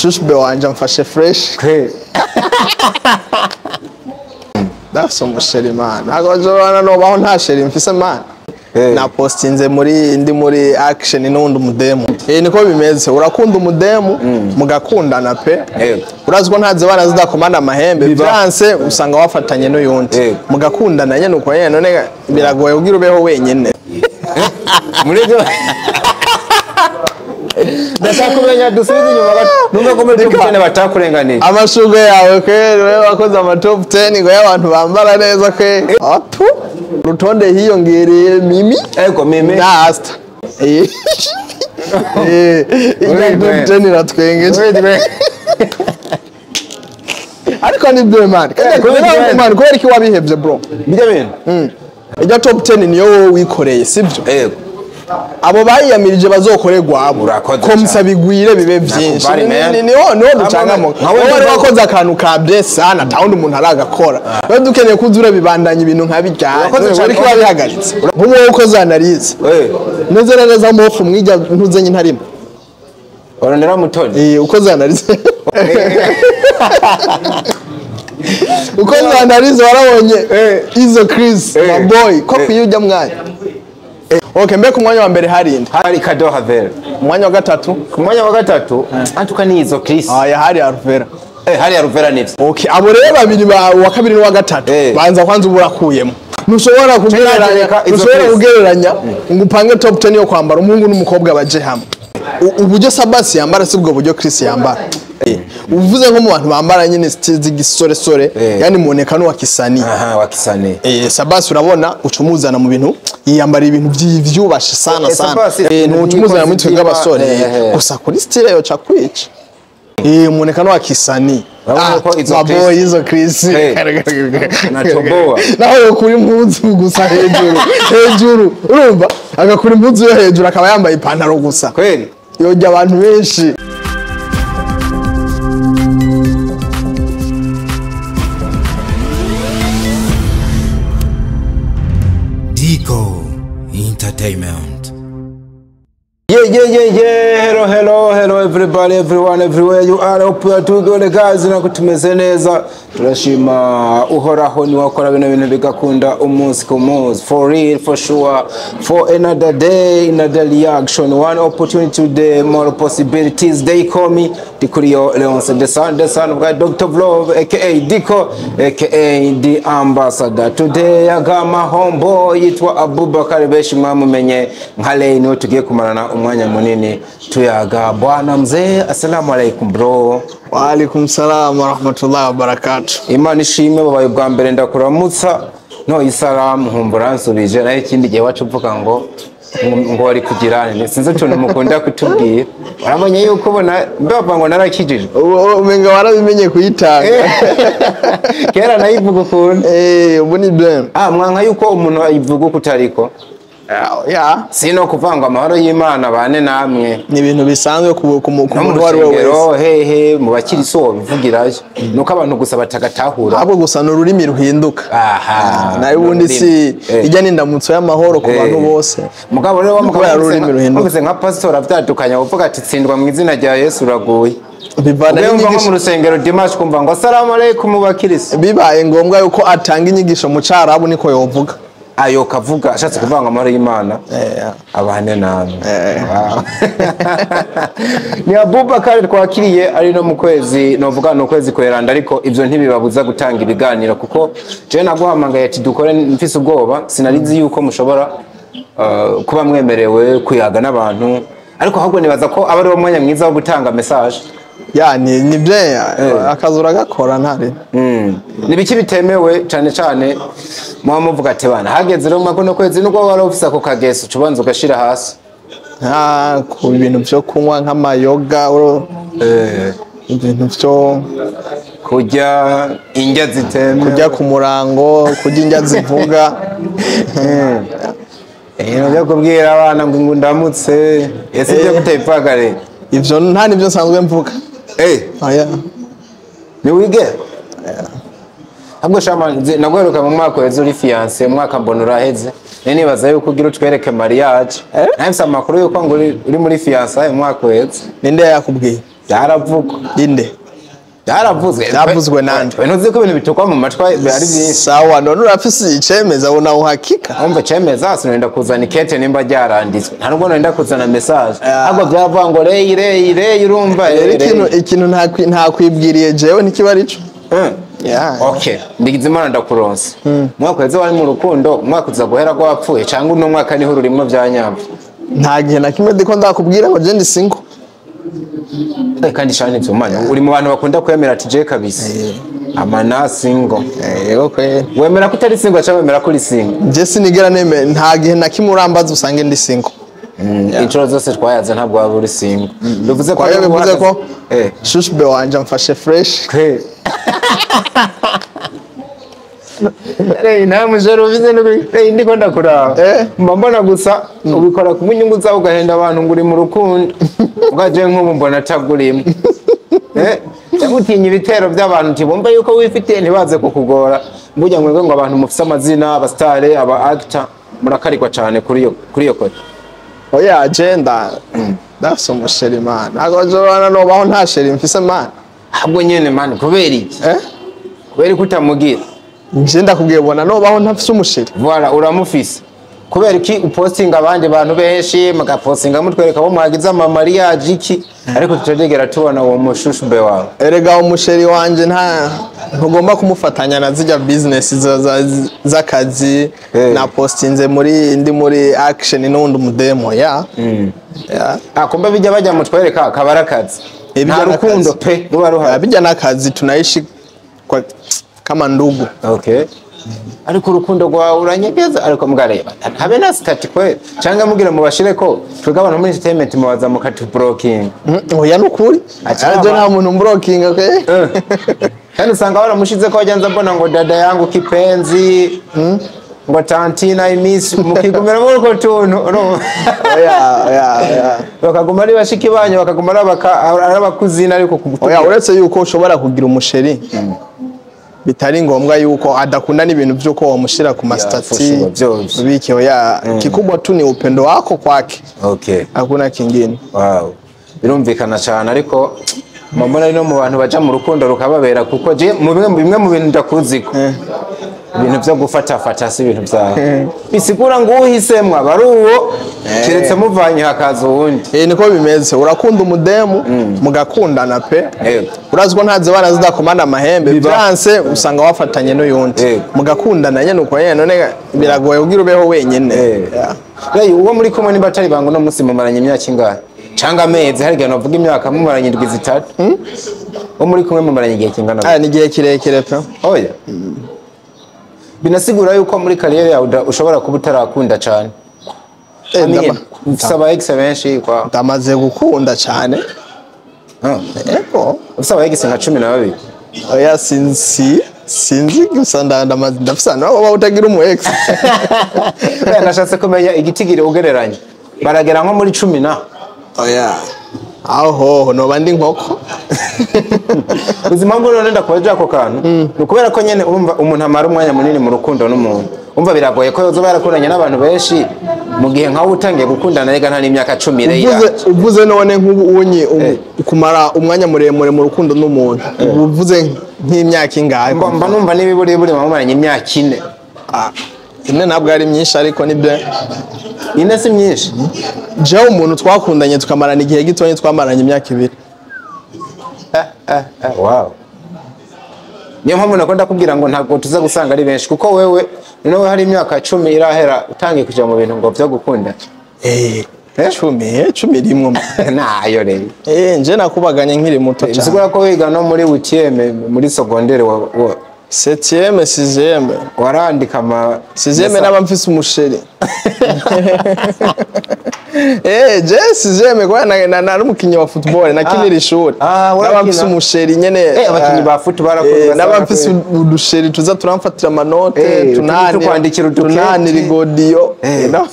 Shushbe wanje amfashe fresh. Ndafise umusheri man. Ntabwo nzobana nobaho nta sheri mfise man. Na postinze muri ndi muri action n'undi mudemu. Niko bimeze. Urakunda umudemu mugakundana pe. Uraziko ntaze bana zidakomana amahembe. Byanse usanga wafatanye n'uyundi. Mugakundana nyene uko nyene none biragoye kugira ubeho wenyene. Muri byo ndashaka kumenya dusubize inyuma gato numva ko muri top 10 batakurenganiye amashurwe yawe kweri wewe wakoze ama top 10 ngo y'abantu bambara neza kwe atu rutonde hiyongereye Mimi ego Mimi na Asta top 10 iratwengeje ariko ni byo man man kubera iki wabihevye bro bijya bintu ijya top 10 niyo wowe wikoreye sibyo ego abo bayiyamirije bazokorerwa abo komsa bigwire bibe byinshi niho ducangamo wowe wakoze akantu ka bien sana tawundi umuntu aragakora wewe dukeneye kuzura bibandanya ibintu nka bijyanye ariko babihagaritse nk'uwo ukoze analyse neza na neza mofu mwijya ntuzenye ntarimo Oronera Mutoni ukoze analyse ukoze analyse warabonye izo Chris my boy ko kuyujya mwanya. Okay, mbe ku mwanya wa mbere hari inde? Hari Kado Havera. Mwanya wa gatatu? Ku mwanya wa gatatu antuka ni izo Chris. Ah, ya hari Aruvera. Hari Aruvera nivyo. Okay, abo rero babiri ba wa kabiri n'uwa gatatu banza kwanza uburakuyemo. Ntushobora kugereranya ngo upange top 10 yo kwambara umuhungu n'umukobwa baje hamwe. Uburyo Sabasi yambara sibwo buryo Chris yambara. Uvuze nko mu bantu bambara nyine z'igisore sore yani muonekano wa kisani. Aha, wa kisani. Sabasi urabona ucumuzana mu bintu yiyambara ibintu by'ivyubashe sana sana. Ntucumuzana mu twe bw'abasore gusa kuri style yo ca kwica. Muonekano wa kisani. Mabo izo Chris. Na toboa. Naho yokuri impuzu gusa hejuru. Hejuru. Urumva agakura impuzu yo hejuru akaba yambaye ipantaro gusa. Kweli. Yojya abantu benshi. Dico Entertainment. Yeah, yeah, yeah, yeah. Hello, hello, hello everybody, everyone, everywhere you are. Hope you are doing good, guys. Nako tumeze neza. Turashima uhoraho ni wakora bino bintu bigakunda umunsi ku munsi. For real, for sure. For another day, another reaction. One opportunity today, more possibilities. They call me Dikurio Leonce, the son of God, Dr. Vlove, aka Dico, aka the ambassador. Today I got my homeboy yitwa Abubakar beshi mwamumenye nka Lane tugiye kumarana umwanya munini tuyaga. Bwana mzee, assalamu alaikum bro. Wa alaikum salam wa rahmatullahi wa barakatuh. Imana ishimwe babaye bwa mbere ndakuramutsa no isalamu nkumbura nsubije nayo ikindi gihe wacu uvuga ngo ngo wari kugirane sinzi utuntu mukunda kutubwira warabonye yuko ubona ndumva ngo narakijije umenga warabimenye kuyitanga kera nayivuga ukuntu ubu ni blame mwanka yuko umuntu ayivuga uko utariko ya sino kuvanga amahoro y'Imana bane namwe ni ibintu bisanzwe ku muntu wari wese hehe mu bakiriso bivugirayo nuko abantu gusa batagatahura ahubwo gusa n'ururimi ruhinduka aha nayo ubundi si ijya n'indamutso y'amahoro ku bantu bose mugabo rero wamukabaye nka pastor avyadukanya uvuga ati tsindwa mu izina rya Yesu uraguye bivana n'inyigisho mu rusengero Dimash kumva ngo assalamu alaikum bakiriso bibaye ngombwa yuko atanga inyigisho mu carabu niko yovuga ayo kavuga ashatse kuvanga amahoro y'Imana abane namwe. Ni Abubakar twakiriye ari no mu kwezi novuga no kwezi kweranda ariko ivyo ntibibabuza gutanga ibiganiro kuko je naguhamagaye ati dukore mfise ubwoba sinarizi yuko mushobora kuba mwemerewe kuyaga n'abantu ariko ahubwo nibaza ko aba ari wo mwanya mwiza wo gutanga message. Ya ni bien akazura gakora ntare. Ni biki bitemewe cyane cyane muba muvuga ati bana hageze rero mwakono kwezi nuko wari office ako kageso cubanza ugashira hasi ku bintu byo kunywa nk'amayoga ibintu byo kurya indya zitemewe kujya ku murango kurya indya zivuga ibintu byo kubwira abana ngo ndamutse ese byo kutayipfagare ivyo nta nivyo nsanzwe mvuga. Aya. Ni wige? Ahubwo shama nagweruka mu mwaka weze uri fiancé mwaka mbona uraheze. Nene nibaza yuko ugira utwereke mariage. Nawe msa makuru yuko ngo uri muri fiancé mu mwaka weze. Ninde yakubwiye? Byaravugwa. Inde? Byaravuzwe. Byavuzwe nande? We ntuzi ko ibintu bitukwa mu matwi ari byinshi. Sawa, none urafise icemeza, una uhakika? Umva, cemeza sinenda kuzana ikete nimba ryaranditswe, nta nubwo nenda kuzana message, ahubwo byavuga ngo Rey, Rey, Rey, urumva? Rero Rey, ikintu Rey. ikintu ntakwibwiriye jewe ntikiba arico. Yeah. Okay, ndigize Imana ndakuronsa. Umwaka uheze wari mu rukundo, umwaka uza guhera gwapfuye, cyangwa uno mwaka niho rurimo bya nyabyo? Nta gihe na kimwe ndiko ndakubwira ngo je ndi single. Kandi shani nsumanya uri mu bantu bakunda kwemera ati je kabisa amana single. Yego kweli. Wemera ko utari single cyangwa wemera ko uri single? Je sinigera neme, nta gihe na kimwe urambaza usange ndi single. Inshuro zose twayaze ntabwo waba uri single, bivuze ko Kwa hiyo bivuze ko shushbe wanje amfashe fresh. Rey, nta mujoro ubize n'ukuri. Rey, ndiko ndakuraba. Mba mbona gusa ubikora ku nyungu zawe, ugahenda abantu ngo uri mu rukundo. Ubwaje nk'ubu mbona atagurimo. Cyangwa utinya ibitero by'abantu ntibumva yuko wifitiye, ntibaze kukugora. Burya mwebwe ngo abantu mufise amazina, abasitare, aba actor, murakarigwa cyane kuri iyo kote. Oya, je ndafise umuchéri, man. Ntabwo jobana nobaho nta chéri mfise, man. Ahubwo nyene man, kubera iki? Eh? Kubera ko utamugira? Nje ndakubwiye, ubona nobaho ntafise umuchéri? Voilà, uramufise. Kubera iki upostinga abandi bantu benshi, mugapostinga mutwereka abo mwagize ama mariage iki, ariko tutarigera tubona uwo mushushube wawe? Erega umuchéri wanje nta ntugomba kumufatanya na zijya business z'akazi. Na postinze muri ndi muri action n'undi mudemo ya yeah. Ah, kumbe bijya bajya mutwereka akaba ari akazi? Bijya Nta n'akazi. rukundo pe ruba ruhari? Bijya n'akazi, tunaishi kwa kama ndugu. Okay, ariko urukundo rwawe uranyegeza, ariko mugareba habe na statut kwe, cyangwa mugira mubashire ko twebwe abantu muri entertainment mubaza mukatubroking. Oya, nukuri. Acha. Aje nta muntu mbrokinga ke. Kandi usanga baramushize ko wagenza mbona ngo dada yangu kipenzi, ngo tantina imisi, mukigumira muri utwo tuntu, urumva? Oya, oya, oya. Bakaguma ari bashiki banyu, bakaguma ari abakuzina, ariko Oya, uretse yuko ushobora kugira umuchéri bitari ngombwa yuko adakunda n'ibintu by'uko wamushira ku mastatut. For sure, byose. Biki, oya, kikubwa tu ni upendo wako kwake. Hakuna kingine. Wow, birumvikana cyane, ariko mbona ari no mu bantu baja mu rukundo rukababera, kuko je mu bimwe mu bintu ndakuziko, ibintu byo gufatafata si ibintu byawe, bisigura ngo uhisemwo aba ari uwo, keretse muvanye hakaza uwundi. Eh, niko bimeze. Urakunda umudemu, mugakundana pe. Urazi ko nta zibana zidakomana amahembe. Byanse usanga wafatanye n'uyundi. Mugakundana nyene uko nyene, none biragoye kugira ubeho wenyene. Yeah. Rey, uwo muri kumwe nimba atari banga, uno munsi mumaranye imyaka ingahe canga amezi? Hari igihe navuga imyaka, mumaranye indwi 3. Uwo muri kumwe mumaranye igihe kingana Ah, ni igihe kirekire pe. Oya, binasigura yuko muri carrière yawe ushobora kuba utarakunda cyane. Eh, I mean, ufise aba ex benshi kwa? Ndamaze gukunda cyane. Ego. Ufise aba ex nka 12? Oya, sinzi gusa ndafise nawe waba utagira umu ex. Oya, nashatse kumenya igitigiri ugereranya, baragera nko muri cumi na? Oya, aho noba ndi nkoko. Uzi impamvu none ndakubaje ako kantu? Ni ukubera ko nyene urumva umuntu amara umwanya munini mu rukundo n'umuntu, umva biragoye ko yozoba yarakundanye n'abantu benshi mu gihe nkawe utangiye gukundana rega nta n'imyaka 10 rero. Uvuze none nk'ubu unyi kumara umwanya muremure mu rukundo n'umuntu, ubu uvuze nk'imyaka ingahe? Mba numva n'ibiburiburi mumaranye imyaka 4. Ah, 4 ntabwo ari myinshi, ariko nibyo. 4 si myinshi? Jewe umuntu twakundanye tukamarana igihe gitonya, twamaranye imyaka 2. Wow, niyo mpamvu nakunda kubwira ngo ntabwo tuza gusanga ari benshi, kuko wewe noneho hari imyaka 10 irahera utangiye kuja mu bintu ngo byo gukunda. Eh, 10, 11. Nayo rero. Eh, nje nakubaganye nkiri muto cyane. Bisigura ko wiga no muri huitième, muri secondaire wa Septième, sixième. Warandika ama Sixième naba mfise umuchéri. Eh, je sixième kwa na nari umukinyi wa football, nakinira ishuri. Ah, Naba urakina? mfise umuchéri nyene. Eh, abakinyi ba foot barakundwa Naba sana. mfise uduchéri tuza turamfatira amanote, tunani tukwandikira udukete. Tunani rigodiyo. No.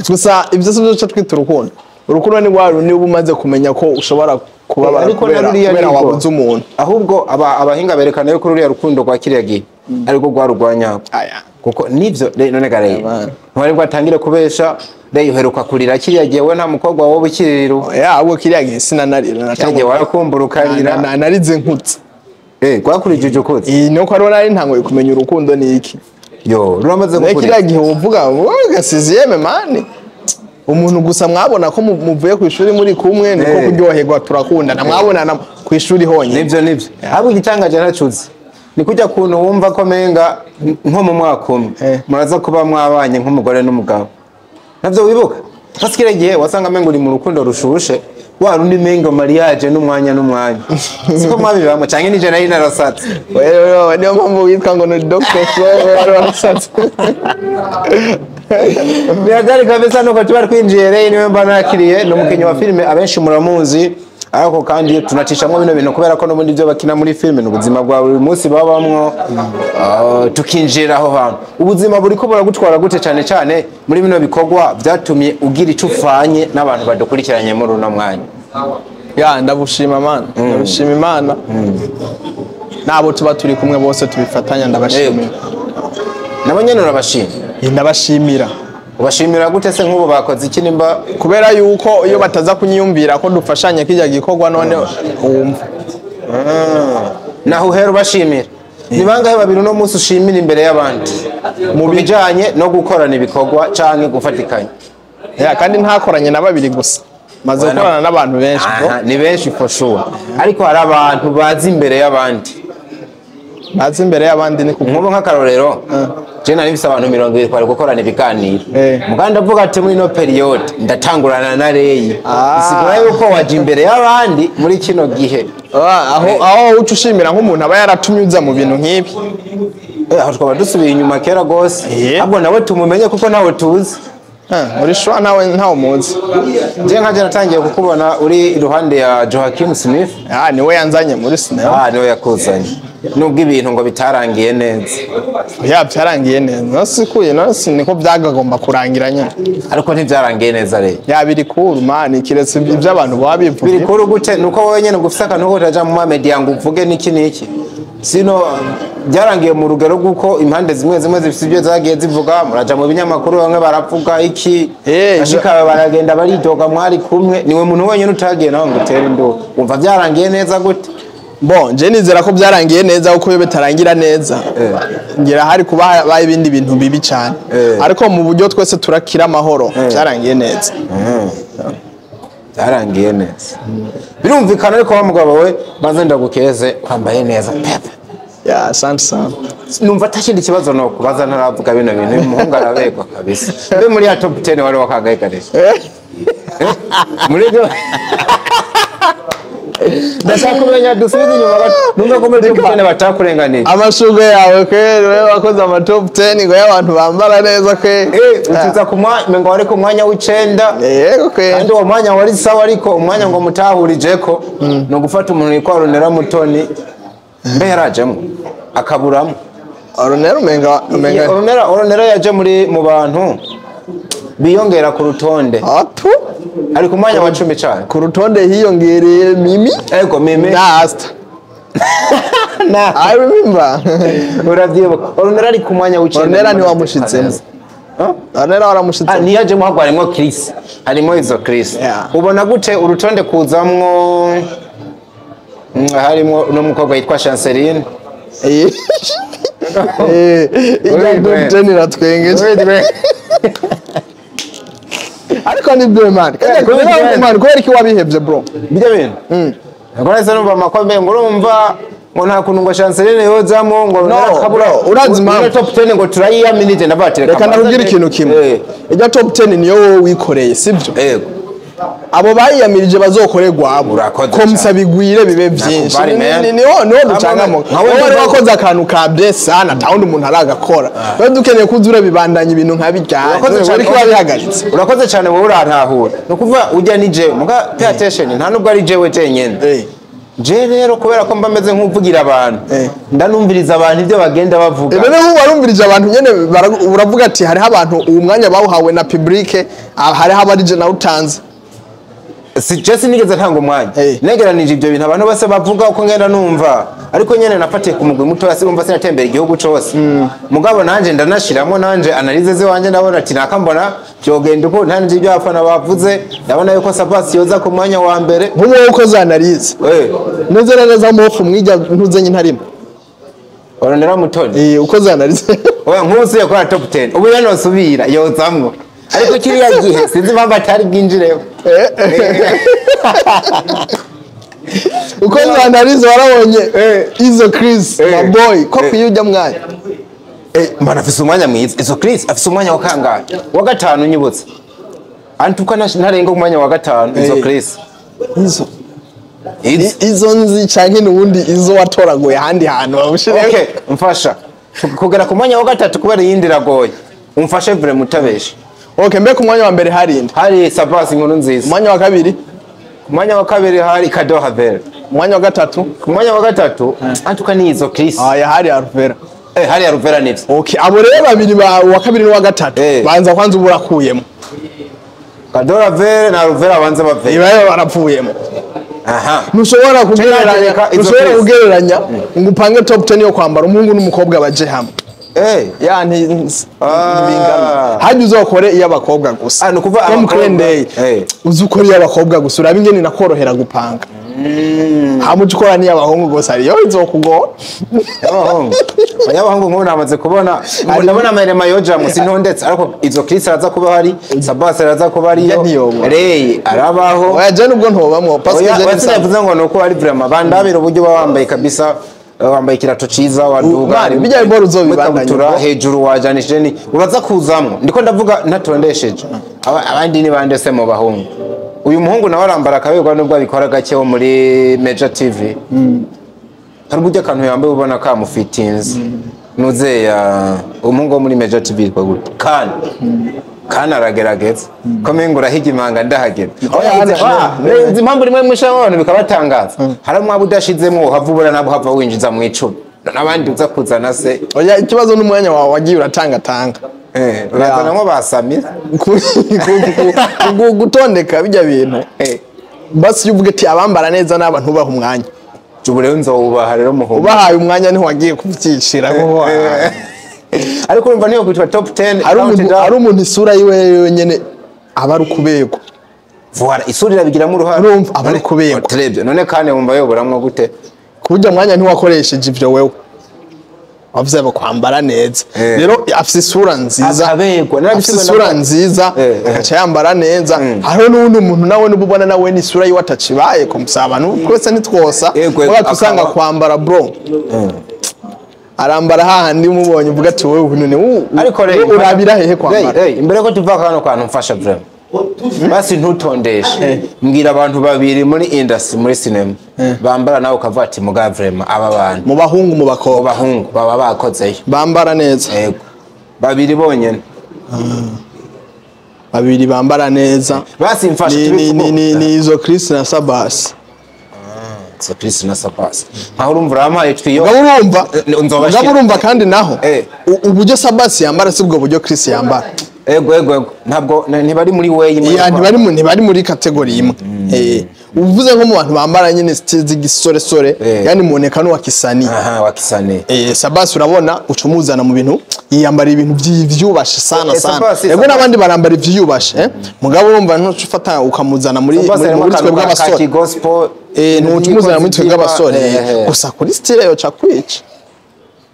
Gusa ibyo si byo twita urukundo. Urukundo ni rwa rundi uba umaze kumenya ko ushobora kubabara Ariko na kubera ruriya kubera nirwo. wabuze umuntu. Ahubwo abahinga berekana yuko ruriya rukundo rwa kiriya gihe ariko rwa rwanyako. Aya. Kuko nivyo none gare Man. ntiwari bwatangire kubesha. Rey, uheruka kurira kiriya gihe we nta mukobwa wowe ukiririra. Ya, ahubwo kiriya gihe sinanarira. Kiriya gihe warakumbura ukarira. Narize nkutse. Rwakurijije ukutse. Iyi nuko ariho nari ntangoye kumenya urukundo ni iki. Yo, ruramaze Naye gukurira. kiriya gihe uvuga wowe gasize man, umuntu gusa mwabona ko muvuye ku ishuri muri kumwe, niko kuryoherwa, turakundana, mwabonana ku ishuri honyine. Nivyo, ahubwo igitangaje ntacuze ni kujya kuntu wumva ko menga nko mu mwaka umwe muraza kuba mwabanye nk'umugore n'umugabo. Navyo wibuka hasi kiriya gihe wasanga menga uri mu rukundo rushushe, wa rundi menga mariage n'umwanya n'umwanya, siko mwabibamwe canke nije nari narasatse? Wewe niyo mpamvu witwa ngo ni Dr. Flow, wari warasatse. Biragaragara kabisa nuko tuba twinjiye. Rero niwe mba nakiriye, ni umukinnyi wa filime, abenshi muramuzi, ariko kandi tunacishamwo bino bintu kubera ko n'ubundi ibyo bakina muri filime ni ubuzima bwa buri munsi babamwo. Tukinjira aho hantu, ubuzima buriko buragutwara gute, cyane cyane muri bino bikorwa byatumye ugira ico ufanye n'abantu badukurikiranye muri uno mwanya? Ya, ndabushima Imana, ndabushima Imana n'abo tuba turi kumwe bose tubifatanya, ndabashimira. Nabo nyene urabashima? Ndabashimira. Ubashimira gute se? Nk'ubu bakoze iki nimba? Kubera yuko iyo bataza kunyiyumvira ko dufashanya kijya gikorwa, none wumva. Naho uhera ubashimira, ni bangahe babiri uno munsi ushimira imbere y'abandi mu bijanye no gukorana ibikorwa canke gufatikanya? Ya, kandi ntakoranye na babiri gusa, maze gukorana n'abantu benshi, bro. Aha, ni benshi for sure, ariko hari abantu bazi imbere y'abandi. Bazi imbere y'abandi ni kuko Nk'ubu nk'akarorero, je nari mfise abantu 20 twari gukorana ibiganiro, muganda ndavuga ati muri ino période ndatangurana na Reyi. Bisigura yuko waje imbere y'abandi muri kino gihe. Ah, aho uca ushimira nk'umuntu aba yaratumye uza mu bintu nk'ibi. Aho twaba dusubiye inyuma kera gose. Ahubwo nawe tumumenye kuko nawe tuzi. Ah, muri shwa nawe ntawe muzi. Je nkaje natangiye kukubona uri iruhande ya Joaquin Smith. Ah, niwe yanzanye muri sinema. Ah, niwe yakuzanye, nubwo ibintu ngo bitarangiye neza. Ya, byarangiye neza, nasikuye nasi niko byagagomba kurangira nyine. Ariko ntibyarangiye neza rero. Ya, biri cool man, kiretse ibyo abantu baba bivuga. Biri kuri gute? Nuko wowe nyene ngo ufise akantu ko utaja mu ma media ngo uvuge niki niki. Sino byarangiye mu rugero rw'uko impande zimwe zimwe zifise ibyo zagiye zivuga, muraja mu binyamakuru, bamwe baravuga iki, bashika baragenda baridoga mwari kumwe, niwe muntu wenyine utagiye nawe ngo utere induru. Wumva byarangiye neza gute? Bon, je nizera ko byarangiye neza, kuko iyo bitarangira neza ngira hari kuba habaye ibindi bintu bibi cyane. Ariko mu buryo twese turakira amahoro, byarangiye neza. Byarangiye neza birumvikana, ariko wa mugabo we, maze ndagukeze, kwambaye neza pepe. Ya, asante sana. Numva atakindi kibazo no kubaza ntaravuga bino bintu. Uyu muhungu arabegwa kabisa. Mbe muri ya top 10 wari wakagaye kare muri byo? Ndashaka kumenya, dusubize inyuma gato, numva ko muri top 10 batakurenganiye. Amashurwe yawe kweri, wewe wakoze ama top 10 ngo y'abantu bambara neza kweri. Utuza ku mwanya ngo wari ku mwanya w'icenda. Yego kweri. Kandi uwo mwanya wari sawa, ariko umwanya ngo mutahurijeko ni ugufata umuntu witwa Runera Mutoni, mbe yarajemo akaburamo? Oronera umenga Oronera yaje muri mu bantu biyongera ku rutonde. Atu. Ari ku mwanya wa 10 cyane. Ku rutonde hiyongereye Mimi. Ego, Mimi. Na Asta. Na I remember. Uravyibuka, Oronera ari ku mwanya w'icenda. Oronera ntiwamushitsemo. Huh? Oronera Ah, waramushitsemo. ntiyajemo, ahubwo harimo Chris, harimo izo Chris. Ubona gute urutonde kuzamwo harimo n'umukobwa yitwa Chanceline? Ijya top 10 iratwengeje, ariko ni byo man. Kuri byo. Man, kubera iki wabihevye, bro? Bijya bintu ntabwo nahise numva amakombe ngo urumva ngo nta kuntu ngo Chanceline yozamo ngo No, bro, urazi impamvu? Muri top 10 ngo turayiyaminije, ndabatire. Reka ndakubwira ikintu kimwe. Ijya top 10 niyo wowe wikoreye, sibyo? Yego. Abo bayiyamirije bazokorerwa abo. Urakoze Komsa cyane. bigwire bibe byinshi. Nakubali, man. Niho ducangamo. Nkawe Wowe wari ndumva- wakoze akantu ka sana, nta wundi muntu aragakora. Rero dukeneye kuza urabibandanya ibintu nka bijyanye. Urakoze cyane. Uri wabihagaritse. Urakoze cyane, wowe urantahura. Ni ukuvuga ujya ni jewe muga pay attention, nta nubwo ari jewe jenyine. Je rero kubera ko mba meze nk'uvugira abantu, ndanumviriza abantu ibyo bagenda bavuga. Noneho warumvirije abantu nyene, uravuga ati hariho abantu uwo mwanya bawuhawe na public, hariho abarije nawe utanze. Si je sinigeze ntanga umwanya. Negeranije ibyo bintu abantu bose bavuga uko ngenda numva. Ariko nyene nafatiye ku mugwi mutoya, sirumva sinatembera igihugu cose. Mugabo nanje ndanashiramo nanje analyse ziwanje, ndabona ati nakambona byogenda uko nanje ibyo abafana bavuze, ndabona yuko Sabasi yoza ku mwanya wa mbere. Nk'ubu ukoze analyse neza na neza mofu mwijya ntuzenye ntarimo. Oronera Mutoni. Ukoze analyse. Oya, nkusi yakora top 10 ubu yanosubira yozamwo, ariko kiriya gihe sinzi impamvu atari bwinjireho. Ukoze analyse warabonye izo Chris my boy ko kuyujya mwanya. Mbona afise umwanya mwiza izo Chris, afise umwanya wa kangahe? Wa gatanu nyibutse, antuka ntarenga umwanya wa gatanu izo Chris. Izo izo nzi canke n'ubundi izo watoraguye ahandi hantu babushire. Okay, mfasha kugera ku mwanya wa gatatu kubera iyindi iragoye, umfashe vure mutabesha. Okay, mbe ku mwanya wa mbere harinde? Hari Sabasi inkuru nziza. Umwanya wa kabiri? Ku mwanya wa kabiri hari Kado Havel. Umwanya wa gatatu? Ku mwanya wa gatatu antuka ni izo Chris. Aya, hari Alvera. Hari Alvera nivyo. Okay, abo rero babiri ba wa kabiri n'uwa gatatu banza kwanza uburakuyemo. Kado Havel na Alvera banza bave. Ibaye barapfuyemo. Aha. Ntushobora kugereranya, ntushobora kugereranya ngo upange top 10 yo kwambara umuhungu n'umukobwa baje hamwe. Ya ntibingana. Hajya uzokore iyo abakobwa gusa. Ni ukuvuga Tom abakobwa. Crenday. Uzi ukora iyo abakobwa gusa uraba ingene nakorohera gupanga. Hamwe uca ukora n'iyo abahungu gusa ariyo izokugora. Y'abahungu. Abahungu nk'ubu namaze kubona, ndabona amarema yoja musi ntondetse, ariko izo Chris araza kuba hari, Sabasi araza kuba ariyo, ntiyobora. Ray arabaho. Oya, je nubwo ntobamwo parce que Oya, je oya, ni sinavuze ngo nuko ari vraiment bandabira uburyo baba bambaye kabisa, wambaye ikirato ciza waduga. Mani, bijya bibora uzobibandanya ikabutura ubwo. Hejuru wajanishije ni uraza kuzamwo, ndiko ndavuga ntatondesheje. Abandi ni bande se mu bahungu? Uyu muhungu nawe arambara akaberwa nubwo abikora gake, wo muri Major TV. Hari uburyo akantu yambaye ubona kamufitinze nuzeya. Umuhungu wo muri Major TV yitwa gute? Kan kan aragerageza ko mengo urahiga imanga ndahagera. Oya, Uzi impamvu rimwe mwishamo abantu bikabatangaza, hari umwaba udashizemwo uhava ubura nabwo uhava winjiza mu 10 n'abandi uza kuzana se. Oya, ikibazo n'umwanya wawe wagiye uratangatanga. Urazanamwo basamira. Gutondeka bijya bintu. Basi iyo uvuga ati abambara neza n'aba ntubaha umwanya. Ubu rero nzowubaha rero muhungu. Ubahaye umwanya ntiwagiye kubyicira kuko Ariko urumva niyo kwitwa top 10. Hari umuntu, hari umuntu isura yiwe yonyene aba ari ukuberwa. Voilà, isura irabigiramo uruhare. Urumva aba ari kuberwa. Turebye none kandi wumva yoboramwo gute? Ku buryo mwanya ntiwakoresheje ivyo wewe wavuze ngo kwambara neza. Rero afise isura nziza. Akaberwa. Afise isura nziza, agaca yambara neza. Hariho n'uwundi muntu nawe n'uba ubona nawe n'isura yiwe atacibaye ko abantu twese ntitwosa. Yego, usanga kwambara, bro, arambara hahandi umubonye uvuga ati wowe none Ariko rero urabira hehe kwambara? Hey, imbere ko tuva kano kantu, mfasha vraiment, basi ntutondeshe, mbwira abantu babiri muri industry, muri cinema, bambara nawe ukavuga ati muga vraiment aba bantu. Mu bahungu, mu Mu bakobwa? bahungu baba bakozeyo. Bambara neza? Yego, babiri bonyene. Babiri bambara neza? Basi mfasha. Ni izo Chris na Sabas. Izo Chris na Sabas nkaho urumva urampaye twiyo. Mugabo urumva Nzobashira. mugabo urumva kandi naho uburyo Sabas yambara si bwo buryo Chris yambara. Ego, ntabwo ntibari muri way imwe. Iya, ntibari muri category imwe. Uvuze nko mu bantu bambara nyine style z'igisoresore, yani muonekano wa kisanii. Aha, wakisane. Sabas urabona uca umuzana mu bintu yiyambara ibintu vyiyubashe sana sana. Sabas, Ego, Sabas. n'abandi barambara ivyiyubashe, eh? Mugabo urumva ntuca ufata ukamuzana muri Sabas muri harimo muri akantu twebwe ka abasore. Gospel. Ntuca umuzana muri twebwe abasore. Gusa kuri style yoca kwica.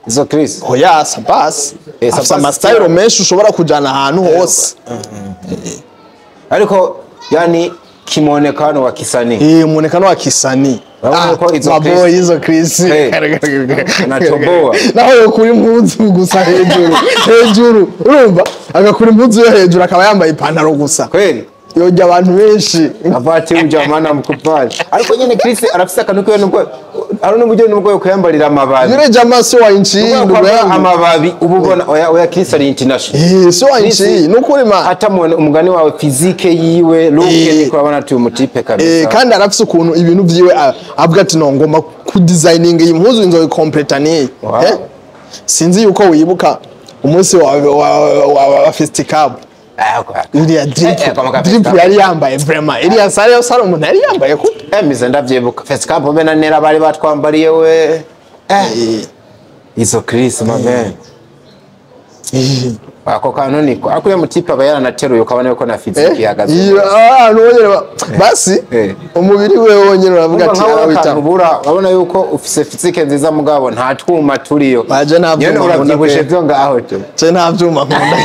Izo Chris. Oya, Sabas afise Sabas ama style menshi ushobora kujana ahantu hose. Ariko yani kimonekano wa kisanii. Muonekano wa kisanii. Urabona ko izo Maboy Chris- izo Chris. Natoboa. Naho yokura impuzu gusa hejuru hejuru, urumva agakura impuzu yo hejuru akaba yambaye ipantaro gusa, Kweli. yojya abantu benshi. Avati ujamana mkupali. Ariko nyene Chris arafise akantu kiwe, nubwo hari n'uburyo nubwo yo kuyambarira amababi. Yule jamaa sio wa nchi hii, Nubwo ndugu kwambara yangu. amababi uba ubona oya oya, Chris ari international. Sio wa nchi hii, nukuri ma. Hata umugani wawe, physique yiwe, look, niko urabona ati uyu mutipe kabisa. Kandi arafise ukuntu ibintu vyiwe avuga ati no ngomba kudesigninga iyi mpuzu nzoyikompleta niyi. Wow. Sinzi yuko wibuka umunsi wa Festicab. Ah, kwa. Iriya drip, Kwa maka drip Festicab. yari yambaye vraiment, iriya sare yose hari umuntu yari yambaye ko Mize ndavyibuka. Festicab be na Nera bari batwambariye we. Izo Chris, my man, ako kantu niko ako uriya mutipe aba yaranateruye, ukabona yuko na physique ihagaze Iyo neza. Nubonyene basi umubiri we wonyene uravuga ati nkawe akantu arawitaho. Ubura urabona yuko ufise physique nziza, mugabo nta twuma turiyo. Baje nta Nyene vyuma nkunda uravyibushe pe. vyo ngaho tu. Je nta vyuma nkunda.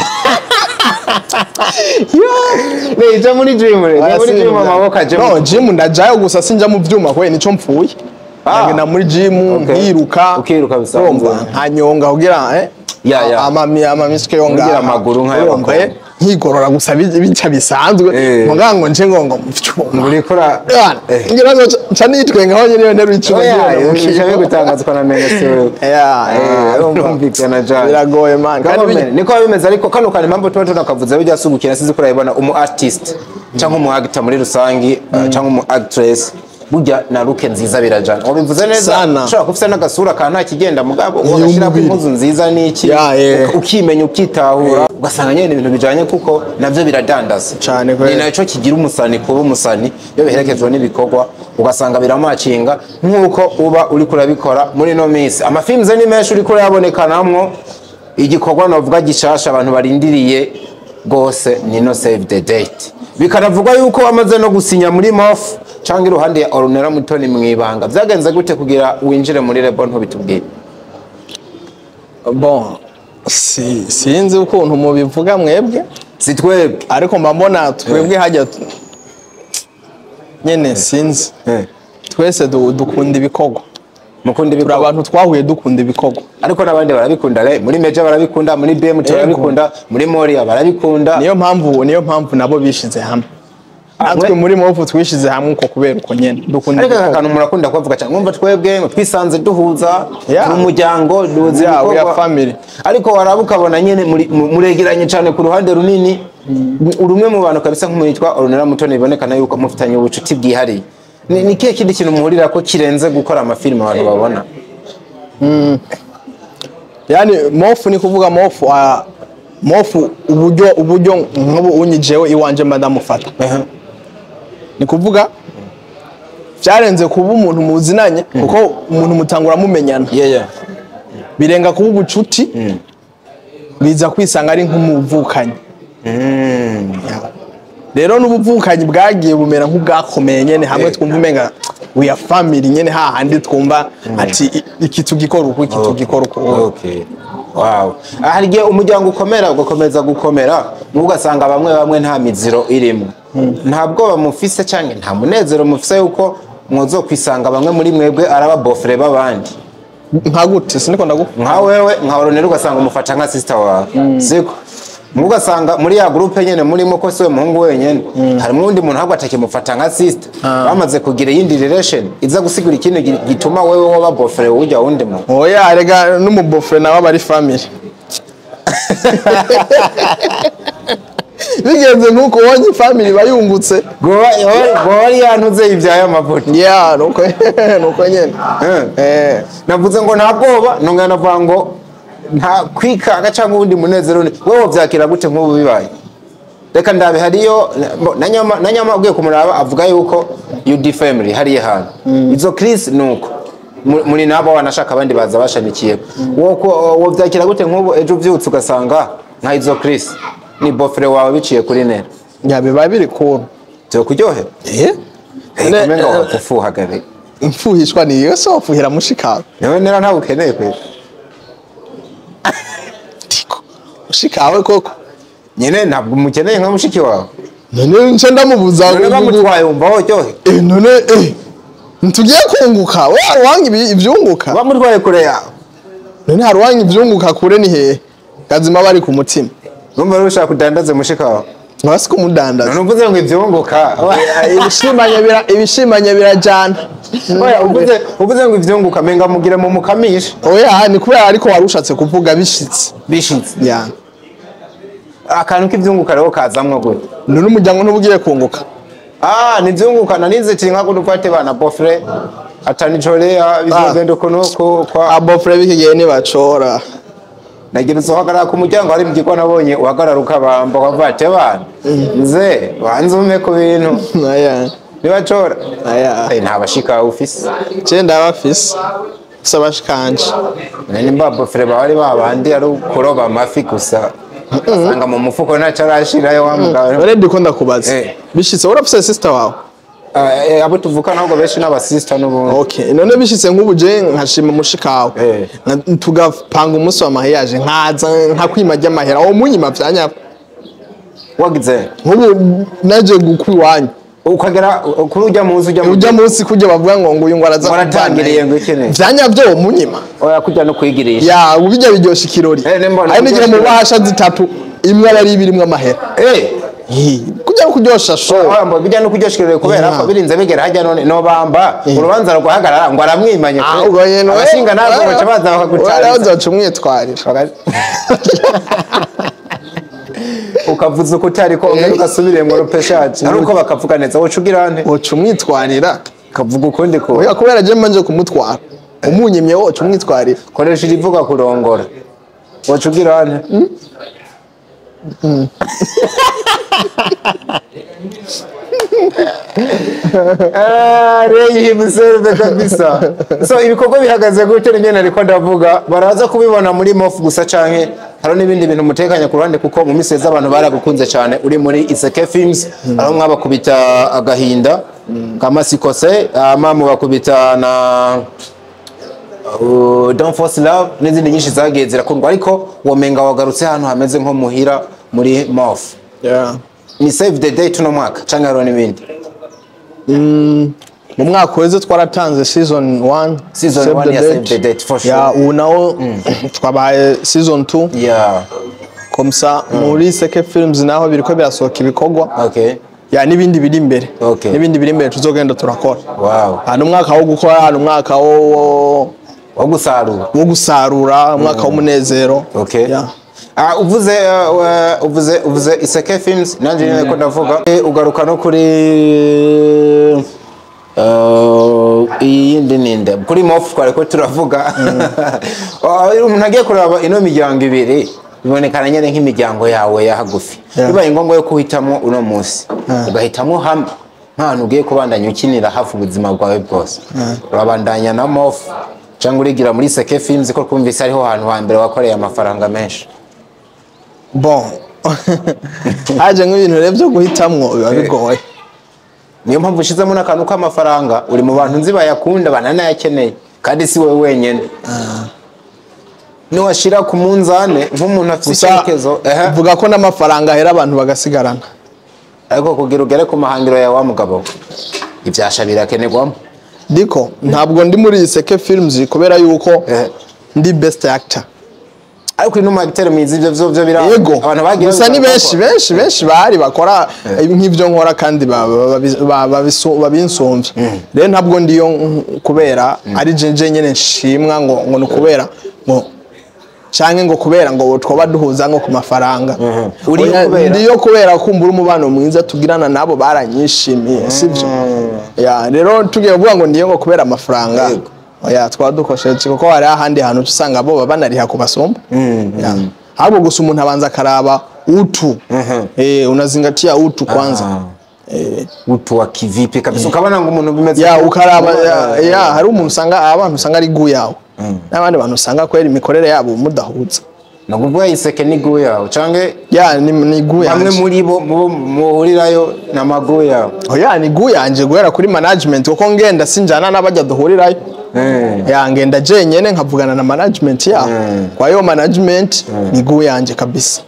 Ne ija muri gym re, ni muri gym amaboko aje. No, gym ndajayo gusa sinja mu vyuma kwe nico mpfuye. Ndagenda muri gym nkiruka. Ukiruka bisanzwe. Urumva, nkanyonga kugira ama muscle yo Ugira ngaha. amaguru nk'ay'abakobwa. Urumva, nkigorora gusa bica bisanzwe. Muga ngo nje ngo mu vyuma. Uriko ura Ngira ngo nca nitwenga aho nyene nteruye icuma Oya, ngira ngo bica bigutangazwa na menga si wewe. Urumva. Birumvikana jana. Biragoye man. Kandi Kandi niko biba bimeze, ariko kano kantu impamvu tuba tunakavuze bijya si ugukina, sinzi ko urabibona, umu artist cyangwa umu actor muri rusangi, cyangwa umu actress, burya na look nziza birajana, wabivuze neza. Sana. Ushobora kuba ufite n'agasura ka nta kigenda, mugabo ugashyirako umubiri. impuzu nziza n'iki, ukimenya, ukitahura, ugasanga nyine ibintu bijanye, kuko navyo biradandaza. Cane kweli. Ni nacyo kigira umusani kuba umusani, iyo biherekezwa n'ibikorwa ugasanga biramacinga nk'uko uba uriko urabikora muri ino minsi. Amafilms ni menshi uriko urayabonekanamwo. Igikorwa novuga gishasha abantu barindiriye rwose ni no Save the Date. Bikanavugwa yuko wamaze no gusinya muri Mof cyangwa iruhande ya Ornella Mutoni mwibanga. Vyagenze gute kugira winjire muri label? Ntubitubwire. Bon, sinzi ukuntu mubivuga mwebwe, Si twebwe. ariko mba mbona twebwe hajya nyene sinzi, twese dukunda ibikorwa. Mukunda Turi ibikorwa. abantu twahuye dukunda ibikorwa. Ariko n'abandi barabikunda re, muri Meja barabikunda, muri BMT barabikunda, muri Moria barabikunda. Niyo mpamvu nabo bishize hamwe, natwe muri Mofu twishize hamwe uko kubera uko nyene dukunda Ariko aka ibikorwa. kantu murakunda kubavuga cyane, mwumva twebwe ngo twisanze duhuza, turi umuryango duhuza Yeah, we are ibikorwa. family. Ariko waraba ukabona nyene muregeranye cyane ku ruhande runini. Uri umwe mu bantu kabisa nk'umuntu yitwa Ornella Mutoni bibonekana yuko mufitanye ubucuti bwihariye. Ni kihe kindi kintu muhurira ko kirenze gukora amafilime abantu babona? Yani Mofu, ni kuvuga Mofu, Mofu uburyo nk'ubu unyijewe iwanje mba ndamufata, ni kuvuga byarenze kuba umuntu muzinanye, kuko umuntu mutangura mumenyana. Birenga kuba ubucuti, biza kwisanga ari nk'umuvukanyi. Rero n'ubuvukanyi bwagiye bumera nk'ubwakomeye nyene, hamwe twumva umenga we are family nyene, hahandi twumva ati iki tugikora uku, iki tugikora uku. Okay. Wow. Hari igihe umuryango ukomera, ugakomeza gukomera, ugasanga bamwe bamwe nta miziro irimo. Nta bwoba mufise cyangwa nta munezero mufise yuko mwozokwisanga bamwe muri mwebwe araba beau-frère b'abandi? Nka gute? Siniko ndagu Nka wewe, nka Oronera, ugasanga umufata nka sister wawe. Siko? Ugasanga muri ya groupe nyene murimo, ko siwe muhungu wenyene, harimo uwundi muntu ahubwo atakimufata nka sister, bamaze kugira iyindi relation iza gusigura ikintu gituma wewe woba beau-frère ujya wundi muntu. Oya, rega n'umu beau-frère nawe aba ari family. Bigenze nk'uko wonye family bayungutse. Goba ari yantuze ibyaye amavuta. Yeah, nuko nyene. Navuze ngo nta bwoba, nongera navuga ngo nta kwikanga cyangwa uwundi munezero. Wowe wovyakira gute nk'ubu bibaye? Reka ndabe hariyo na nyama ugiye kumuraba avuga yuko UD family hariya hantu izo Chris nuko muri nabo wanashaka abandi baza bashamikiye. Wo wovyakira gute nk'ubu ejo uvyutse ugasanga nka izo Chris ni beau-frère wawe biciye kuri Nera? Ya, biba biri cool. Byo kuryohera. Umenga wakufuha gabe. Imfuhishwa ni iyo so wafuhira mushikawe. Nawe Nera ntabwo ukeneye kwera. Mushikawe koko? Nyine ntabwo umukeneye nka mushiki wawe. None nce ndamubuza? None bamutwaye wumva woryohe? None ntitugiye kunguka? We hari uwanga ivyunguka? Bamutwaye kure yawe. None hari uwanga ivyunguka? Kure ni hehe? Kazima bari ku mutima. Numva rero ushaka udandaze mushika wawe. Nkaba kumudandaza. None uvuze ngo ivyunguka. Ibishimanye birajana. Oya, uvuze ngo ivyunguka, menga mugire mu mukamisha. Oya, ni kubera ariko wari ushatse kuvuga bishitse. Bishitse. Ya. Akantu k'ivyunguka rero kazamwo gute? None umuryango ntubugiye kunguka? Ah, nivyunguka nanize kiri nka kuno bana beau-frère atanichorea bizogenda uko nuko kwa Aba beau-frère b'iki gihe ntibacora. Nagira uzohagarara ku muryango, hari mu nabonye uhagarara ukabamba ukavuga ati bana nze banze umpe ku bintu. Aya. Ntibacora. Aya. Nta bashika ufise. Je ndabafise. Mfise abashikanje. Nimba beau-frère bawe ari babandi ari kuroba amafi gusa, usanga mu mufuko ntacyo arashirayo wa mugabo. None ndiko ndakubaza, bishitse urafise sister wawe? Abo tuvukana ahubwo benshi n'abasista n'ubundi. Okay, none bishitse nk'ubu je nkashima mushikawe, tugapanga umunsi wa mariage, nkaza nkakwima ry'amahera, uwo munyima vyanya? Wagize? Nk'ubu naje gukwa iwanyu. Ukagera kuri ujya munsi ujya mu Ujya munsi kujya bavuga ngo uyu ngo araza. Ngo aratangiriye ngo ikine. Vyanya vyo uwo munyima? Oya, kujya no kwigirisha. Ya, bijya biryosha ikirori. Nimbona Hari n'igihe mu kuryosha. bahasha zitatu imwe aba ari ibirimwo amahera. Kujya kuryosha show. Oya, mbo bijya no kuryosha ikirori kubera ko birinze bigera hajya none no bamba urubanza rwahagarara ngo aramwimanye. Ah, ubwo nyene abashinga ntabwo baca baza bakagutariza. Baca umwitwarira. Ukavuza uko utari ko ongera ugasubire ngo rupeshaje ari uko bakavuga neza, woca ugira nte? Woca umwitwarira. Kavuga ukundi ko. Oya, kubera je mbanje kumutwara, umunyimye woca umwitwarira. Koresha irivuga kurongora, woca ugira nte? Ah, Ray himself kabisa. So ibikorwa bihagaze gute? Nibyo nariko ndavuga, baraza kubibona muri Mof gusa canke hari n'ibindi bintu mutekanya ku ruhande? Kuko mu minsi abantu baragukunze cyane uri muri Iseke Films, aho mwabakubita agahinda kamasikose, ama mubakubita na Don't Force Love n'izindi nyinshi zagiye zirakundwa, ariko womenga wagarutse hano hameze nko muhira muri Mof. Ni Save the Date uno mwaka canke hariho n'ibindi? Mu mwaka uheze twaratanze season 1. Season Save one the ya Date. Save the Date, for sure. Ya, ubu nawo twabaye season 2. Comme ça muri Seke Films naho biriko birasohoka ibikorwa. Ya, n'ibindi biri imbere. N'ibindi biri imbere tuzogenda turakora. Hano umwaka wo gukora, hano umwaka wo Wo gusarura. Wo gusarura, umwaka w'umunezero. Ya. Ah, uvuze Iseke Films, nanje nyine ko ndavuga. Ugaruka no kuri iyi yindi ninde, kuri Mof twari ko turavuga. Ah, umuntu agiye kuraba ino miryango ibiri bibonekana nyene nk'imiryango yawe ya hagufi. Bibaye ngombwa yo kuhitamo uno munsi, ugahitamo hamwe nk'ahantu ugiye kubandanya ukinira hafi ubuzima bwawe bwose, urabandanya na Mof cyangwa urigira muri Seke Films, ko twumvise ariho hantu hambere wakoreye amafaranga menshi? Bon, haje nk'ibintu rero byo guhitamwo biba bigoye. Niyo mpamvu ushizemo n'akantu k'amafaranga, uri mu bantu nzi bayakunda bananayakeneye, kandi si wowe wenyine. Niwashira ku munzane nk'umuntu afite Gusa icyerekezo, ehe. vuga ko n'amafaranga ahera abantu bagasigarana. Ariko kugira ugere ku mahangiro yawe wa mugabo, ibyasha birakenerwamo. Diko, ntabwo ndi muri Iseke Films kubera yuko ndi best actor. Ariko uri n'umu mwiza, ibyo byo byo bira Yego. Abantu bagiye Gusa ni babivuga benshi benshi benshi bahari bakora nk'ibyo nkora kandi babinsumbya. Rero ntabwo ndiyo kubera ari jeje nyene nshimwa ngo ni ukubera ngo canke ngo kubera ngo twoba duhuza ngo ku mafaranga. Uriyo Oya, kubera? Ndiyo kubera kumbura umubano mwiza tugirana nabo, baranyishimiye, sibyo? Ya, rero tugiye kuvuga ngo ndiyo ngo kubera amafaranga, oya, twaba dukosheje, kuko hari ahandi hantu uca usanga bo baba banariha ku basumba. Ya. Ahubwo gusa umuntu abanza akaraba utu, unazingatia utu kwanza. Utu wa kivipi kabisa, ukabona ngo umuntu bimeze Ya, ukaraba ya hari umuntu usanga abantu usanga ari gu yawe n'abandi bantu usanga kwera imikorere yabo mudahuza. Ni ukuvuga Iseke ni gu yawe canke? Ya, ni gu Bamwe yanje. muri bo muhurirayo ni amagu yawe? Oya, ni gu yanje guhera kuri management, kuko ngenda sinjana n'abajya duhurirayo. Ya, ngenda jenyene nkavugana na management yaho. Kwa hiyo management ni gu yanje kabisa.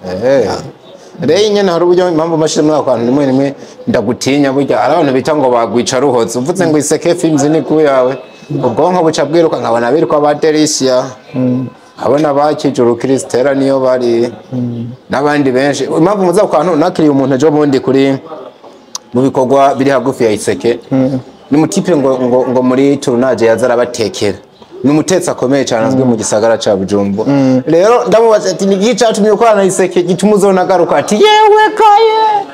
Rero nyene hari uburyo, impamvu mashire muri ako kantu rimwe rimwe ndagutinya, burya hari abantu bita ngo bagwica ruhotse. Uvuze ngo Iseke Films ni gu yawe, ubwonko buca bwiruka nkabona biruka ba Delicia, abona bakijuru Christella niyo bari n'abandi benshi. Impamvu muza ku kantu, nakiriye umuntu ejo bundi kuri mu bikorwa biri hagufi ya Iseke, ni mutipe ngo muri tournage yaza arabatekera, ni umutetsi akomeye cyane azwi mu gisagara ca Bujumbura. Rero ndamubaza ati: "Ni iki catumye ukorana na Iseke gituma uzonagaruka?" Ati: "Yewe kaye,"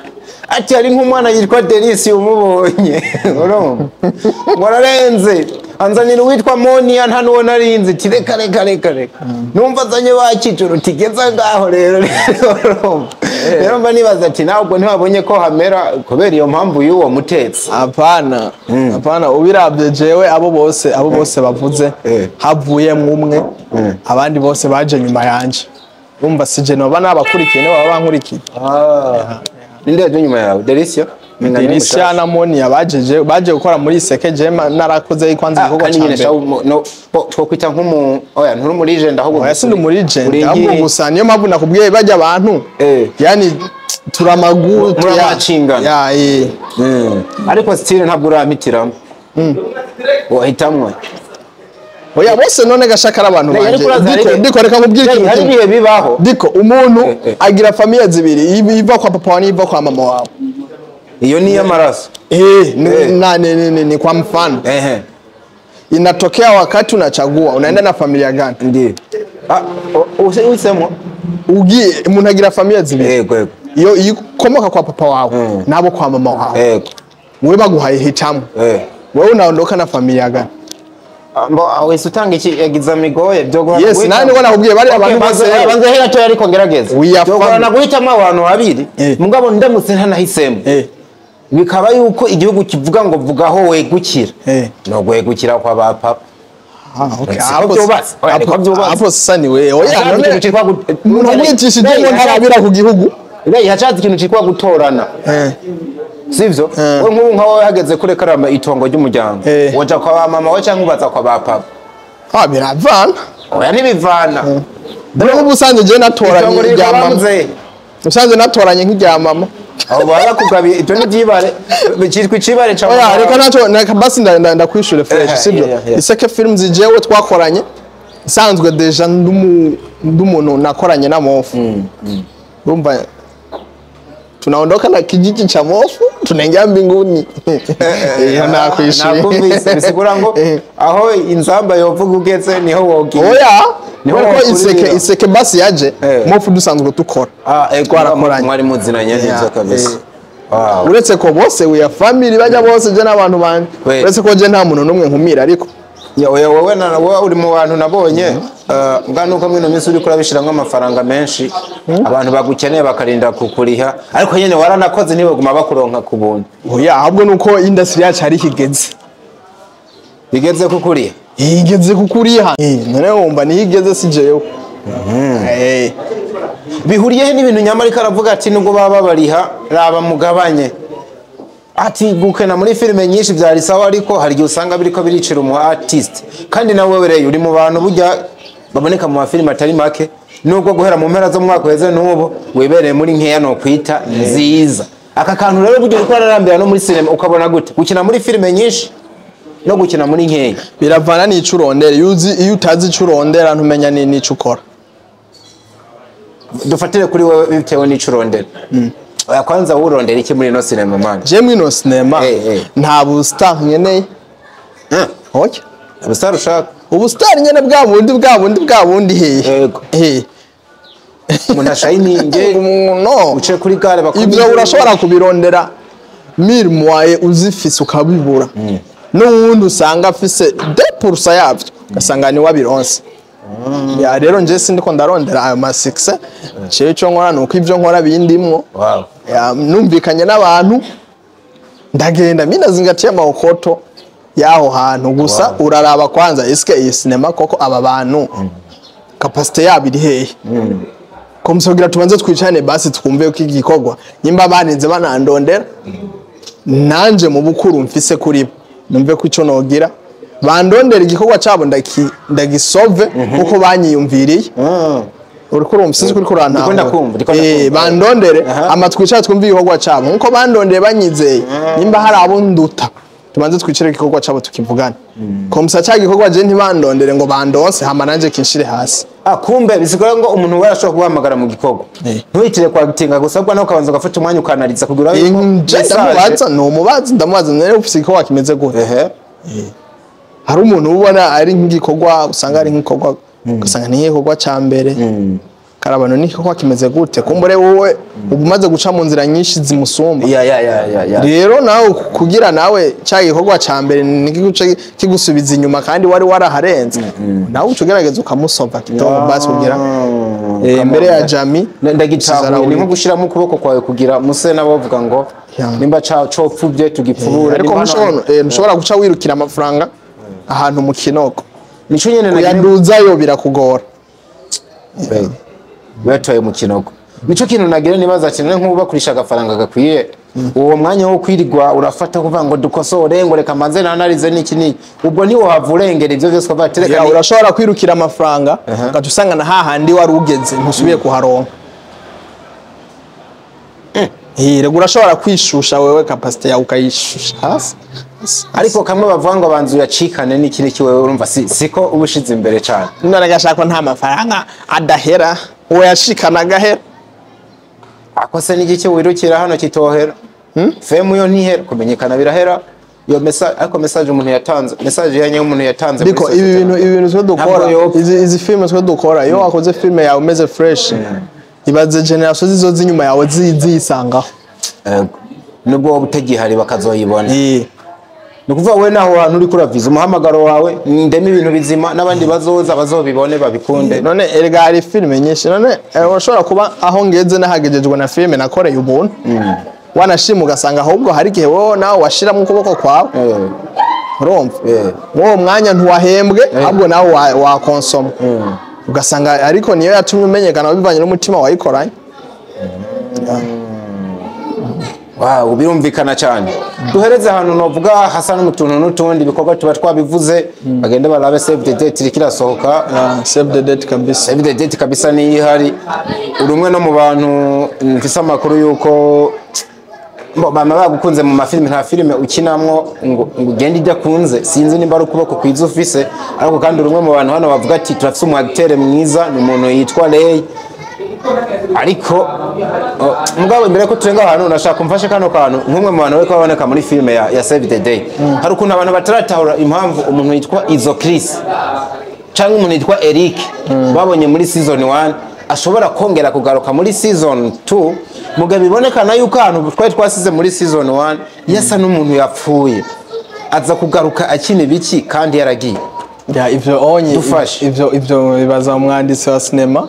ati, "hari nk'umwana yitwa Delisi, umubonye urumva ngo ararenze." Anzanira uwitwa Monia, nta nuwo narinzi, ati reka reka reka reka. Numva azanye bakijoro tigeza ngaho rero. Rero mba nibaza ati nawe ubwo ntiwabonye ko hamera kubera iyo mpamvu y'uwo mutetsi. Hapana, hapana, ubirabye jewe abo bose bavuze, havuyemwo umwe, abandi bose baje nyuma yanje. Urumva sije noba nabakurikiye, nibo baba bankurikiye. Ninde yaje nyuma yawe? Delicia? Delicia na Monia baje, baje gukora muri Iseke, je narakoze kwanza igikorwa Kandi ca nyine mbere. shawu no twokwita nk'umu, oya, nturi muri legend ahubwo. Oya, sindi muri legend, Uri ahubwo gusa niyo mpamvu nakubwiye bajya abantu, yani turamagu. Muramacingana. Ya, eh. Ariko still ntabwo urampitiramo, wahitamwe. Oya, bose none gashaka ari abantu Ariko banje. uraza Diko, Diko, reka nkubwire ikintu hari kimwe. ibihe bibaho. Diko, umuntu agira famille zibiri, iva kwa papa wawe n'iva kwa mama wawe. Iyo ni iy'amaraso. Eh, ni, na, ni kwa mfano, inatokea wakati unachagua unaenda na familia gani. Ndiyo. Ah, uhisemo. Ugiye, umuntu agira famille zibiri, Yego, yego. iyo ikomoka kwa papa wawe nabo kwa mama wawe. Wewe baguhaye hitamo, wewe unaondoka na familia gani? Ah, mbo wese utanga iki exam igoye byo. Yes, nani ngo nakubwiye bari abantu bose. Banza hera toya, ariko ngerageza. We are Byogorana family. guhitamo abantu babiri. Mugabo ndamutse ntanahisemo, bikaba yuko igihugu kivuga ngo vuga aho wegukira, no gwegukira kwa ba papa. Ah, okay. Siko Hapo byubatse. Oya, niko byubatse. Hapo sasa ni wewe. Oya, Hacaza none ikintu citwa umuntu amwicishije ngo ntarabira ku gihugu. Rey, hacaza ikintu citwa gutorana, sivyo? We nk'ubu nka wowe hageze kure karama itongo ry'umuryango, woja kwa ba mama we cyangwa ubaza kwa ba papa? Ah, biravana. Oya, ntibivana. Dore nk'ubu usanze je natoranye Itongo riri irya kwa mama. bamuzehe. Usanze natoranye nk'irya mama. Aho barakugabiye, ibyo ni ibyibare, cyitwa icibare ca Oya, mama. reka naco reka basi ndakwishure fresh, sibyo? Yeah. Iseke Films jewe twakoranye nsanzwe déjà ndumuntu nakoranye na Mofu. Urumva tunaondoka na kijiji cha Mofu, tunaingia mbinguni. Iyo nakwishuye. Nakumvise, bisigura ngo aho inzamba yovuga ugeze niho wogiye. Oya, Niho kuko wakurira. Iseke basi yaje Mofu dusanzwe dukora. Ah, Twarakoranye. mwari muzinanye neza kabisa. Wow. Uretse ko bose we are family, bajya bose je n'abantu banje. Uretse ko je nta muntu n'umwe nkumira, ariko Ya, oya, wowe na wowe uri mu bantu nabonye, mbwa nuko mwino minsi uriko urabishiramwo amafaranga menshi, abantu bagukeneye bakarinda kukuriha, ariko nyene waranakoze, ntibaguma bakuronka ku buntu. Oya, ahubwo nuko industry yacu ari higeze. Bigeze kukuriha. Igeze kukuriha. None wumva niyo igeze, si jewe. Bihuriye he n'ibintu nyamara ariko aravuga ati nubwo baba babariha, raba mugabanye, ati gukena muri filime nyinshi byari sawa, ariko hari igihe usanga biriko biricira umu artist. Kandi nawe rero uri mu bantu burya baboneka mu mafilime atari make, nubwo guhera mu mpera z'umwaka uheze n'ubu wibereye muri nkeya no kwita nziza. Aka kantu rero burya uriko ararambira no muri sinema, ukabona gute gukina muri filime nyinshi no gukina muri nkeya? Biravana n'ico urondera. Iyo uzi, iyo utazi ico urondera, ntumenya n'ico ukora. Dufatire kuri wewe, bitewe n'ico urondera. Oya, kwanza wowe urondera iki muri ino sinema, man? Je mwino sinema nta bustar nkeneye. Oya. Ubustar ushaka? Ubustar nyene bwa bundi, bwa bundi, bwa bundi hehe? Yego. Umuntu ashayininge. No. Uce kuri gare bakora. Ibyo urashobora kubirondera mille moyens uzifise ukabibura, n'uwundi usanga afise 2% yavyo ugasanga ni wabironse. Ya, rero nje sindiko ndarondera ayo ma succès. Jewe ico nkora nuko ivyo nkora bindimwo. Ya, numvikanye n'abantu ndagenda, mimi nazingatia maokoto y'aho hantu gusa. Uraraba kwanza, eske iyi sinema koko aba bantu capacité yabo iri hehe? Komusogira tubanze twicane basi twumve ko igikorwa nyimba baninze banandondera, nanje mu bukuru mfise kuri bo numve ko ico nogira bandondera igikorwa cabo ndagisove kuko banyiyumviriye. Uriko urumva? Sinzi ko uriko urantahura. Ndiko ndakumva, ndiko ndakumva. Bandondere ama twicare twumve igikorwa cabo nkuko bandondeye banyizeye. Nimba hari abo nduta, tubanze twicare igikorwa cabo tukivugane. Comme ça ca gikorwa je ntibandondere ngo bandonse hama nanje kinshire hasi. Ah, kumbe bisigura ngo umuntu wese ashobora kuguhamagara mu gikorwa, ntuhitire kwagitinga gusa, ahubwo nawe ukabanza ugafata umwanya ukanariza kugira yuko Nje message- ndamubaza, numubaza, ndamubaza nere ufise igikorwa kimeze gute. Hari umuntu ubona ari nk'igikorwa, usanga ari nk'igikorwa, ugasanga ni nk'igikorwa ca mbere. Karabano niki ko kimeze gute, kumbure wowe umaze guca mu nzira nyinshi zimusumba. Ya ya ya ya ya. Rero nawe kugira nawe cya gikorwa ca mbere nigiguce kigusubiza inyuma kandi wari waraharenze, nawe uca ugerageza ukamusova kidogo basi kugira mbere ya jami. Ndagitahuye, ni nko gushiramo ukuboko kwawe kugira muse n'abavuga ngo nimba copfubye tugipfubure. Ariko ntushobora guca wirukira amafaranga ahantu mu kinoko. Nico nyene kuyaduzayo birakugora. Watoye mu kinoko. Nico kintu nagira nibaza ati none nkuba bakurisha agafaranga gakwiye, uwo mwanya wo kwirigwa urafata kuvuga ngo dukosore, ngo reka manze nanarize niki niki, ubwo ntiwo havurengera ivyo byose ukavuga ati reka. Urashobora kwirukira amafaranga ugaca usanga na hahandi wari ugeze ntusubiye kuharonka. Rego urashobora kwishusha wewe capacity yawe ukayishusha hasi. Ariko kamwe bavuga ngo banzu yacikane n'iki niki, wewe urumva siko ubushize imbere cyane. None gashaka nta mafaranga adahera, uwo yashikana agahera. Ako se n'igiki wirukira hano kitohera? Femu yo ntihera, kumenyekana birahera. Iyo message, ariko message umuntu yatanze, message yanye umuntu yatanze. Biko ibi bintu twe dukora, izi films twe dukora, iyo wakoze film yawe umeze fresh, ibaze generation zizo zinyuma yawe ziyisangaho. Yego. Nubwo wowe utagihari bakazoyibona. Ni kuvuga we naho hantu uri kuraviza umuhamagaro wawe ndeme ibintu bizima n'abandi bazoza bazobibone babikunde. None erega hari filme nyinshi, none urashobora kuba aho ngeze nahagejejwe na filme nakoreye ubuntu, wanashima ugasanga ahubwo hari igihe wowe nawe washiramo ukuboko kwawe. Urumva uwo mwanya ntiwahembwe ahubwo nawe wakonsoma, ugasanga ariko niyo yatumye umenyekana bivanye n'umutima wayikoranye. Wow, birumvikana cyane. Duhereze ahantu novuga hasa n'umutuntu n'utundi ibikorwa tuba twabivuze, bagende barabe save the date irikirasohoka. Save the date kabisa. Save the date kabisa ni ihari. Uri umwe no mu bantu mfise amakuru yuko bama bagukunze mu mafilime, nta filime ukinamwo ngo ugende idakunze, sinzi nimba ari ukuboko kwiza ufise, ariko kandi uri umwe mu bantu hano bavuga ati turafise umu acteur mwiza, ni umuntu yitwa Ray. Ariko mugabo imbere ko turenga ahantu nashaka kumfasha kano kantu nk'umwe mu bantu bariko baboneka muri filime ya Save the Day. Hari ukuntu abantu bataratahura impamvu umuntu yitwa Izo Chris cyangwa umuntu yitwa Eric babonye muri season 1 ashobora kongera kugaruka muri season 2, mugabo bibonekana yuko ahantu twari twasize muri season 1 yasa n'umuntu yapfuye, aza kugaruka akina ibiki kandi yaragiye. Ya ivyo onye ivyo bibaza umwanditsi wa cinema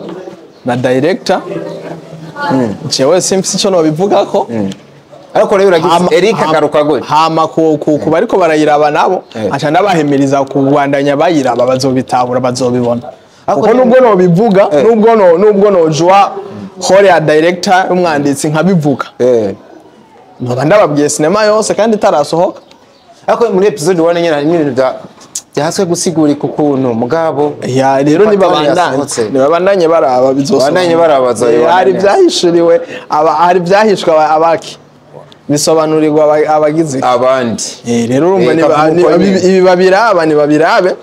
na director. Jewe simfise ico nobivugako. Ariko rero uragize Eric agaruka gute? Hama ku bariko barayiraba nabo aca ndabahemiriza kubandanya bayiraba, bazobitabura bazobibona. Kuko nubwo nobivuga, nubwo nojwa hore ya director umwanditsi nkabivuga, noba ndababwiye cinema yose kandi itarasohoka. Ariko muri episode 1 nyene harimo ibintu byahaswe gusigurika ukuntu mugabo. Ya rero nibabandanye baraba bizosobanura. Baraba bazoyibona. Hari byahishuriwe aba hari byahishwe abaki bisobanurirwa abagize abandi. Rero urumva ibi babiraba ni babirabe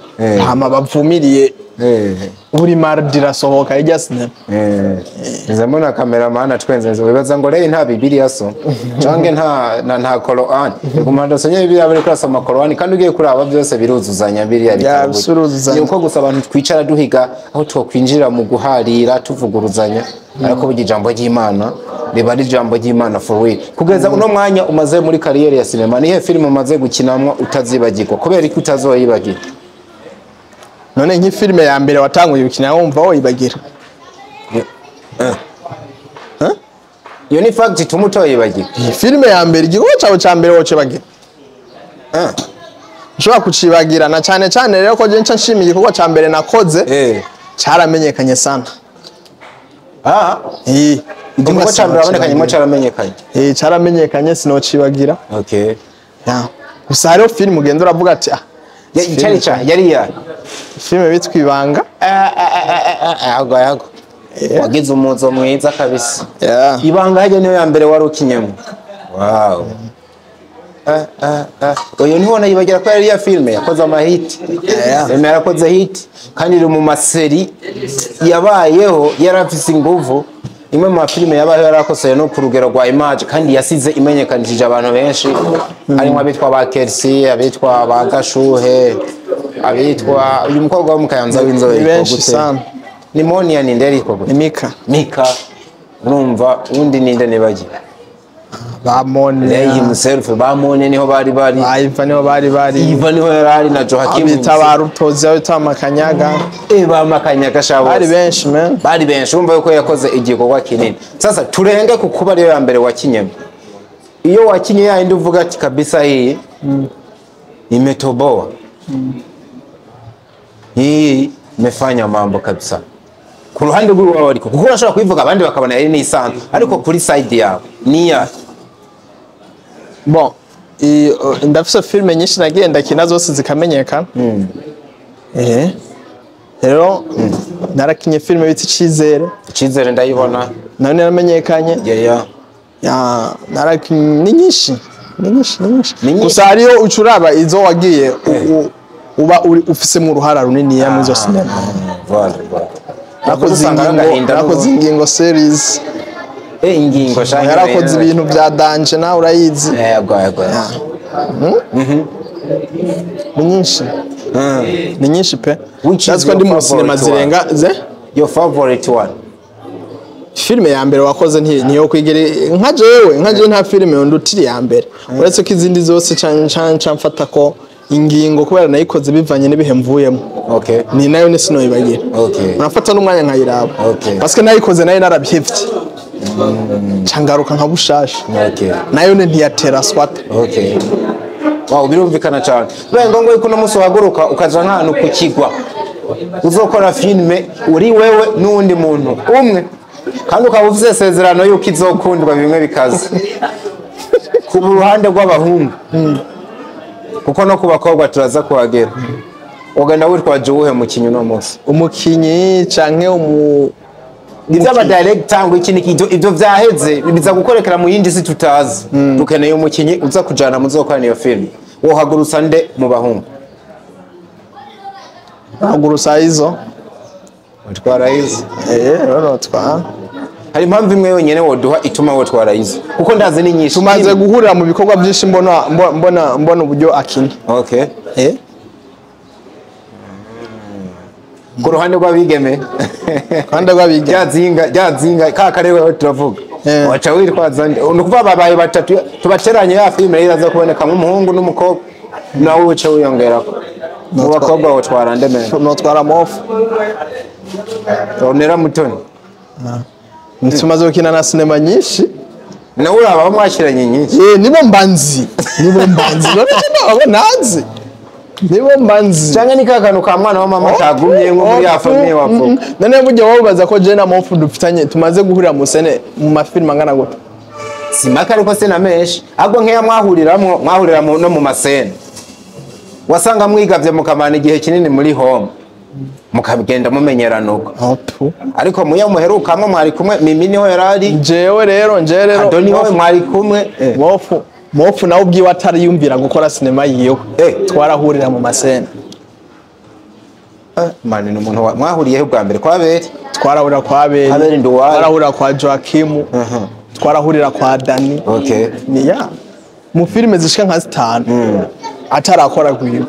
hama bavumiriye. Buri mardi rasohoka ijya sinema. Nzamona cameraman atwenze wibaza ngo rero nta Bibiliya so canke nta Quran. Kumanda sonye Bibiliya bari kurasoma Quran kandi ugiye kuraba byose biruzuzanya biriya bitabo. Ni uko gusa abantu twicara duhiga aho twokwinjira mu guharira tuvuguruzanya, ariko burya ijambo ry'Imana riba ari ijambo ry'Imana for real. Kugeza uno mwanya umaze muri kariyeri ya sinema, nihe filime umaze gukinamwo utazibagirwa? Kubera iki utazoyibagira? None nki filime ya mbere watanguye gukina wumva woyibagira? Iyo ni fact ituma utoyibagira. Filime ya mbere igikorwa cawe ca mbere wocibagira. Nshobora kucibagira na cyane cyane rero ko je nca nshima igikorwa ca mbere nakoze caramenyekanye sana. Igikorwa ca mbere wabonekanye mo caramenyekanye. Caramenyekanye sinocibagira. Okay. Gusa hariho filime ugenda uravuga ati Yari yari ya filime bitwa Ibanga. Ago wagize umuzo mwiza kabisa. Ibanga hajya niyo ya mbere wari ukinyemo. Wow. Oyo niho nayibagira ko yari ya filime yakoze amahit. Filime yarakoze hit kandi iri mu maseri yabayeho yarafise inguvu. Imwe mu mafilime yabayeho yarakosoye no ku rugero rwa image kandi yasize imenyekanishije abantu benshi, harimo abitwa ba Kersi, abitwa ba Gashuhe, abitwa uyu mukobwa wo mu Kayanza w'inzobe benshi sana. Ni Monia, ni nderi koko. Ni Mika. Mika, urumva undi ninde nibagiye? Ba Monia. Lay himself, ba Monia niho bari bari. Ba Iva niho bari bari. Iva niho yari na Joachim. Abita ba Rutozi, abita Makanyaga. Ba Makanyaga shabo. Bari benshi man. Bari benshi, urumva yuko yakoze igikorwa kinini. Sasa turenge ku kuba ariyo ya mbere wakinyemo. Iyo wakinye ya indi uvuga ati kabisa hii imetoboa. Hii imefanya mambo kabisa. Ku ruhande rw'iwawe ariko, kuko urashobora kubivuga abandi bakabona yari nisanzwe, ariko kuri side yawe ni ya Bon, ndafise filme nyinshi nagiye ndakina zose zikamenyekana. Rero narakinye filme bita Icizere. Icizere ndayibona. Nayo naramenyekanye. Yeah. Ya, narakinye ni nyinshi. Ni nyinshi. Gusa hariyo ucuraba izo wagiye uba ufise mu ruhara runini ya muri zo sinema. Voilà. Nakoze ingingo series. Ingingo shaka. Yarakoze ibintu bya danje nawe urayizi. Yego. Ni nyinshi. Ni nyinshi pe. Which is ndi mu sinema zirenga ze? Your favorite one? Filme ya mbere wakoze ntiyo kwigera nka jewe nta filme ndutiri ya mbere. Uretse ko izindi zose can mfata ko ingingo kubera nayikoze bivanye n'ibihe mvuyemo. Okay. Ni nayo ni sinoyibagira. Okay. Urafata n'umwanya nkayiraba. Okay. Parce que nayikoze nayo narabyivye. Cangaruka nka bushasha. Okay. Nayo ne ntiyatera swat. Okay. Wow, birumvikana cyane. Bibaye ngombwa yuko no musi uhaguruka ukaja nk'ahantu ku kigwa. Uzokora filme uri wewe n'uwundi muntu umwe. Kandi ukaba ufise isezerano yuko izokundwa bimwe bikaze. Ku ruhande rw'abahungu. Kuko no ku bakobwa turaza kuhagera. Ugenda witwaje uwuhe mukinyi uno munsi? Umukinyi canke iby'aba director ngo iki niki ibyo vyaheze biza gukorekera mu yindi si tutazi. Dukeneye umukinyi uza kujana muzokorana iyo film. Wohagurutsa nde mu bahungu? Hagurutsa izo. Utwara izo. Rero twa. Hari impamvu imwe yonyene woduha ituma wotwara izo. Kuko ndazi ni nyinshi. Tumaze guhurira mu bikorwa byinshi mbona uburyo akina. Okay. Ku ruhande rw'abigeme. Ruhande rw'abigeme. Ryazinga ka karere turavuga. Waca witwaza nde? Nukuva babaye batatu tubateranye ya filme iraza kuboneka nk'umuhungu n'umukobwa. Nawe uce wiyongerako. Mu bakobwa wotwara nde men? Notwara Mofu. Onera Mutoni. Tumaze gukina na sinema nyinshi. Nawe uraba mwashiranye nyinshi. Nibo mbanzi. None nabo nazi. Nibo mbanzi. Cyangwa ni kakanu ka mwana wa mama tagumye nko muri ya famille wavuga. None buryo wowe ko je na Mofu dufitanye tumaze guhurira mu sene mu mafilm angana gute? Simaka ariko se na menshi. Ahubwo nkeya mwahuriramwo mwahurira no mu masene. Wasanga mwigavye mukamana igihe kinini muri home. Mukagenda mumenyeranuka. Ariko muya muherukamwe mwari kumwe Mimi niho yarari. Jewe rero Ado niho mwari kumwe. Mofu nawe ubwiwe atari yumvira gukora sinema yiwe. Twarahurira mu masene. Mani ni umuntu mwahuriyeho bwa mbere kwa Abeli. Twarahurira kwa Abeli. Abeli Nduwayo. Twarahurira kwa Joachim. Twarahurira kwa Dani. Okay. Ni ya. Mu filime zishika nka 5. Atarakora gwiwe.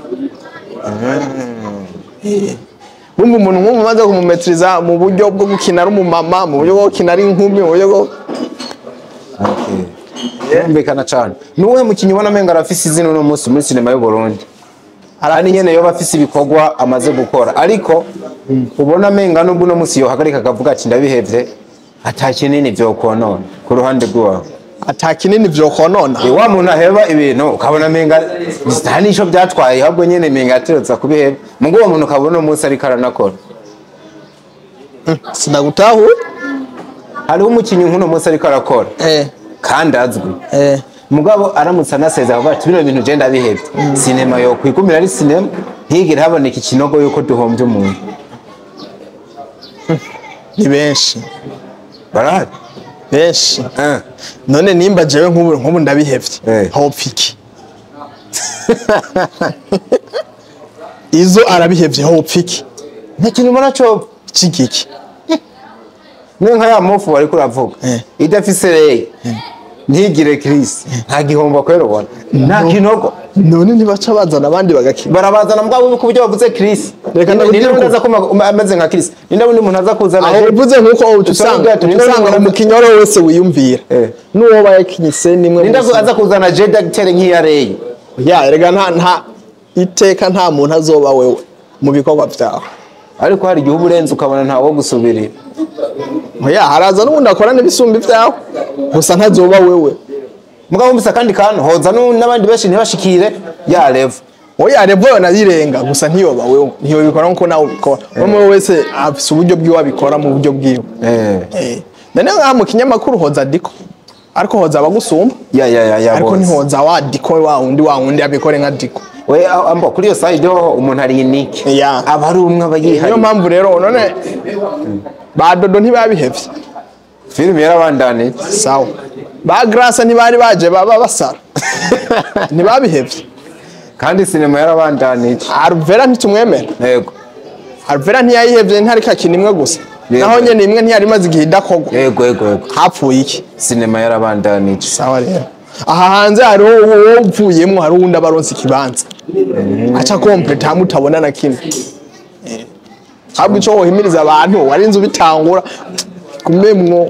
Bumva umuntu nk'umu maze kumumetriza mu buryo bwo gukina ari umumama, mu buryo bwo gukina ari inkumi, mu buryo bwo Birumvikana cyane. Nuwe mukinyi ubona menga arafise izina uno munsi muri sinema y'u Burundi. Arani nyene yoba afise ibikorwa amaze gukora, ariko ubona menga nubwo uno munsi yohagarika akavuga ati ndabihevye atakinini vyo konona ku ruhande rwawe. Atakinini vyo konona. Wa muntu aheba ibintu ukabona menga nta nico byatwaye ahubwo nyene menga aterutsa kubiheba. Mugo uwo muntu ukabona uno munsi ariko aranakora. Sinagutahu. Hariho umukinyi nk'uno munsi ariko arakora. Kandi azwi. Mugabo aramutse anasezera avuga ati bino bintu je ndabihevye. Sinema yo kwigumira ari sinema ntigire haboneka ikinogo yuko duhombye umuntu. Ni benshi. Barahari. Benshi. None nimba jewe nk'ubu ndabihevye. Hopfa iki? Izo arabihevye hopfa iki? Nta kintu mbona cyo kigiki. Niyo nka ya Mofu wari kuravuga. Idafise rey. Ntigire Chris nta gihombo kwera ubona nta kinogo. None ntibaca bazana abandi bagakina? Barabazana mugabo ku buryo bavuze Chris. Reka ndabwira undi aza kuma ameze nka Chris, ninde wundi muntu aza kuzana? Aho bivuze nkuko usanga umukinyoro wese wiyumvira n'uwo bayakinyise nimwe. Ninde aza kuzana Jed acteur nk'iya Ray? Ya erega nta iteka nta muntu azoba wewe mu bikorwa byawe. Ariko hari igihe uburenze ukabona ntawo gusubirira. Ya haraza n'ubundi akora n'ibisumbi byawe gusa ntazoba wewe. Mugabo mbisa kandi kantu hoza n'abandi benshi ntibashikire ya level. Oya level nayirenga gusa ntiyoba wewe, ntiyobikora nkuko nawe ubikora. Umwe wese afise uburyo bwiwe abikora mu buryo bwiwe. None nka mu kinyamakuru hoza Diko, ariko hoza abagusumba. Ya ariko ntihoza wa Diko wa wundi abikore nka Diko. We ambo kuri iyo side ho umuntu ari unique. Aba ari umwe abayihari. Niyo mpamvu rero none ba Dodo ntibabihevye. Filime yarabandane. Sawa. Ba Grace ntibari baje baba basara. Ntibabihevye. Kandi sinema yarabandanije. Alvera ntitumwemera. Yego. Alvera ntiyayihevye ntari kakina imwe gusa. Naho nyene imwe ntiyari imaze igihe idakogwa. Yego. Hapfuye iki? Sinema yarabandanije. Sawa rero. Aha hanze hariho uwo uvuyemwo hari uwundi abaronse ikibanza. Aca complete hamwe utabona na kimwe. Ahubwo ico wohimiriza abantu warinze ubitangura kumemwo.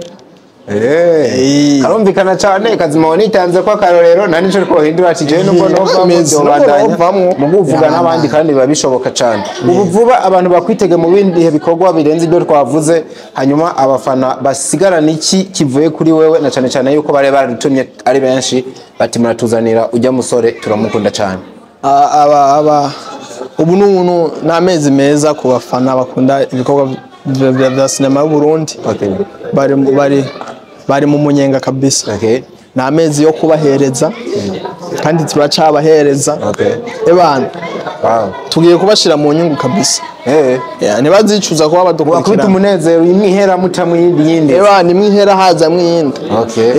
Karumvikana cyane kazima wanitanze ko akarorero nani nico twohindura ati je nubwo novamwo mu kuvuga n'abandi kandi biba bishoboka cyane. Ubu vuba abantu bakwitege mu bindi bikorwa birenze ibyo twavuze, hanyuma abafana basigarana iki kivuye kuri wewe na cyane cyane yuko bare baradutumye ari benshi bati muratuzanira ujya musore turamukunda cyane. Aba ubu n'ubu n'amezi meza ku bafana bakunda ibikorwa vya sinema y'u Burundi. Bari mu munyenga kabisa. Na amezi yo kubahereza kandi turacabahereza. Ebana tugiye kubashira mu nyungu kabisa. Ntibazicuza kuba badukurikira. Wakubita umunezero imwe ihera mutamwe yindi. Ebana imwe ihera haza mwe yindi.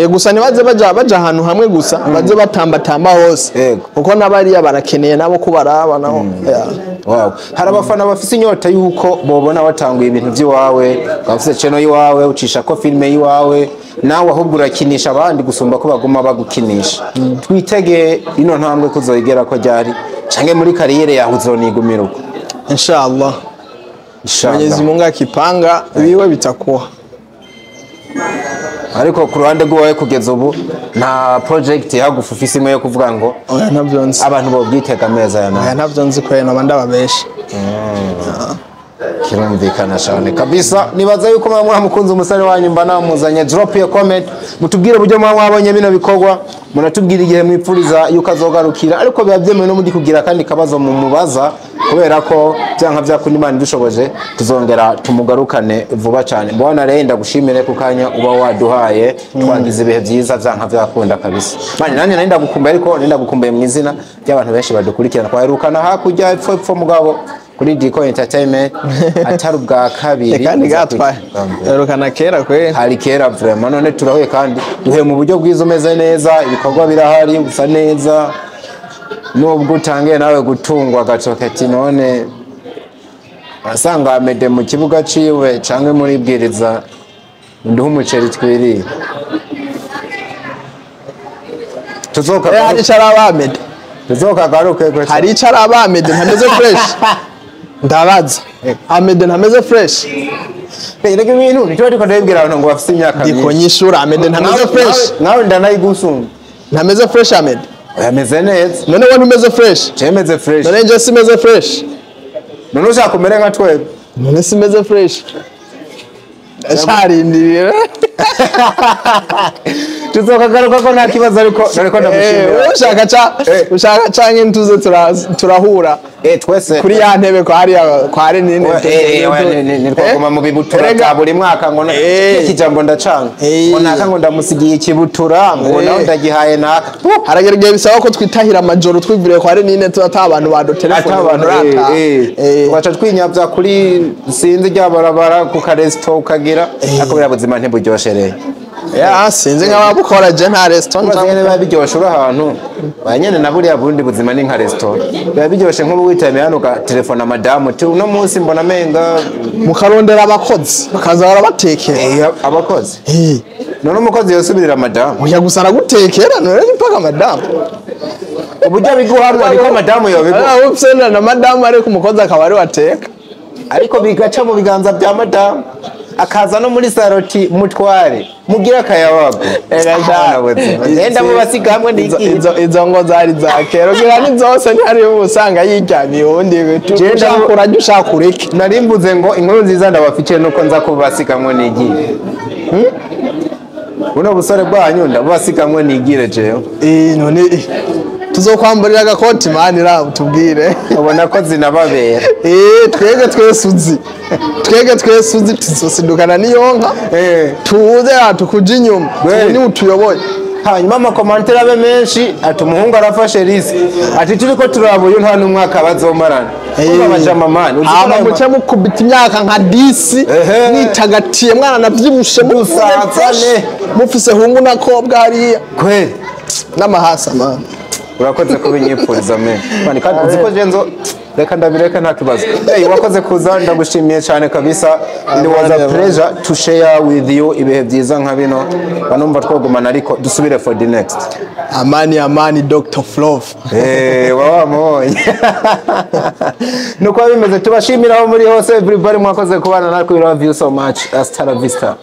Gusa ntibaze baja ahantu hamwe gusa, baze batamba hose. Kuko nabariya barakeneye nabo kubaraba naho. Wow. Hari abafana bafise inyota yuko bobona watanguye ibintu by'iwawe, bafise channel yiwawe, ucisha ko filme yiwawe, nawe ahubwo urakinisha abandi gusumba ko baguma bagukinisha. Twitege ino ntambwe kuzoigera ko ryari canke muri kariyere yawe uzonigumira uko? Inshallah. Mwenyezi Mungu akipanga biwe bitakuwa. Ariko ku ruhande rwawe kugeza ubu nta project yagufufise imwe yo kuvuga ngo oya ntabyo nzi. Abantu bo byitega ameza ya nawe. Ntabyo nzi ko no bandababesha. Kirumvikana cyane kabisa. Nibaza yuko mwa mukunzi umusare wanyu mba namuzanye, drop your comment mutubwire uburyo mwa mwabonye bino bikorwa, munatubwira igihe mwipfuriza yuko azogarukira, ariko biba byemewe no muri kugira kandi kabazo mu mubaza kubera ko byanka byakunda Imana idushoboje tuzongera tumugarukane vuba cyane. Mbona rero ndagushimire ku kanya uba waduhaye, twagize ibihe byiza byanka byakunda kabisa. Mani nanjye nari ndagukumbuye, ariko nari ndagukumbuye mu izina ry'abantu benshi badukurikirana. Twaherukana hakurya epfo mugabo kuri Diko Entertainment atari ubwa kabiri kandi gatwaye erukana kera kwe hari kera vraiment. None turahuye kandi duhe mu buryo bwiza, umeze neza, ibikorwa birahari, usa neza, nubwo utangiye nawe gutungwa agatoke none asanga Amede mu kibuga ciwe canke muri bwiriza nduha umuceri twiriye tuzoka hari carabamede tuzoka garuke kwe hari carabamede ntameze fresh. Ndabaza Amede ntameze fresh. Rega ibintu nicyo ariko ndabibwira abantu ngo bafite imyaka myinshi. Ndiko nyishura Amede ntameze fresh. Nawe ndanayigusunga. Ntameze fresh Amede. Ameze neza. None wowe umeze fresh? Jemeze fresh. None nje simeze fresh. None ushaka kumere nka twebwe. None simeze fresh. Ndacarindiriye. Tuzokagaruka ko nta kibazo ariko nariko ndamushimira. Ushaka canke ntuze turahura. Twese kuri ya ntebe kwa hariya kwa Renine nitwaguma mu bibutura bya buri mwaka ngo iki jambo ndacanga ngo naka ngo ndamusigiye ikibutura ngo nawe ndagihaye naka. Haragera igihe bisaba ko twitahira amajoro twiviriye kwa Renine ata abantu badutelefone rata twaca twinyabya kuri sinzi rya barabara ku karesto ukagira ariko buriya buzima ntiburyoshe rero. Ya, sinzi nk'ababukora, je nta restaurant. Ubaze nyene biba biryoshe uri ahantu ba nyene na buriya bundi buzima ni nka restaurant, biba biryoshe nk'ubu witamiye hano ugatelefona madamu uti uno munsi mbona menga. Mukarondera abakozi bakaza barabatekera. Eh, abakozi. Eh, none umukozi yosubirira madamu? Oya, gusa aragutekera, none mpaka madamu. Uburyo biguhamwa niko madamu yobiguha. Ah, upsena na madamu, ariko umukozi akaba ari wateka. Ariko bigaca mu biganza bya madamu, akaza no muri saroti mutware mugira akayabagu. Genda mubasiga hamwe Izo- n'igihe. Izo ngo zari za kera, ugira ni zose ntihari usanga yiryamiye uwundi. Genda Ushaka urajya, ushaka ureke. Nari mvuze ngo inkuru nziza ndabafitiye nuko nza kubasigamwo nigiye. Buno busore bwanyu ndabasigamwo nigire jewe. Eh, none tuzokwambarira agakoti mani ra tubwire. Ubona ko zinababera. Eh, twege twese uzi, twege twese uzi tuzosidukana n'iyonka. Tuze tukuja inyuma. Kweli. Ni utuyoboye. Hanyuma ama commentaires abe menshi ati umuhungu arafashe risque, ati turiko turaba uyu nta n'umwaka bazomarana. Kumva abajama mani, uzi ko Hama nayo muce mukubita imyaka nka 10. Ehe. Nitagatiye mwana navyibushe. Dusazane. Mufise hungu na kobwa hariya. Kweli. N'amahasa man. Urakoze kubinyipfuriza me mani, kandi uzi ko jenzo reka ndabireka, nta kibazo. Hey, wakoze kuza, ndagushimiye cyane kabisa. It was a Amani, pleasure to share with you ibihe byiza nka bino. Banumva twogumana, ariko dusubire for the next. Amani, amani, Dr. Flov. Eh, waba wamubonye nuko biba bimeze. Tubashimira aho muri hose, everybody, mwakoze kubana natwe. We love you so much. Hasta la vista.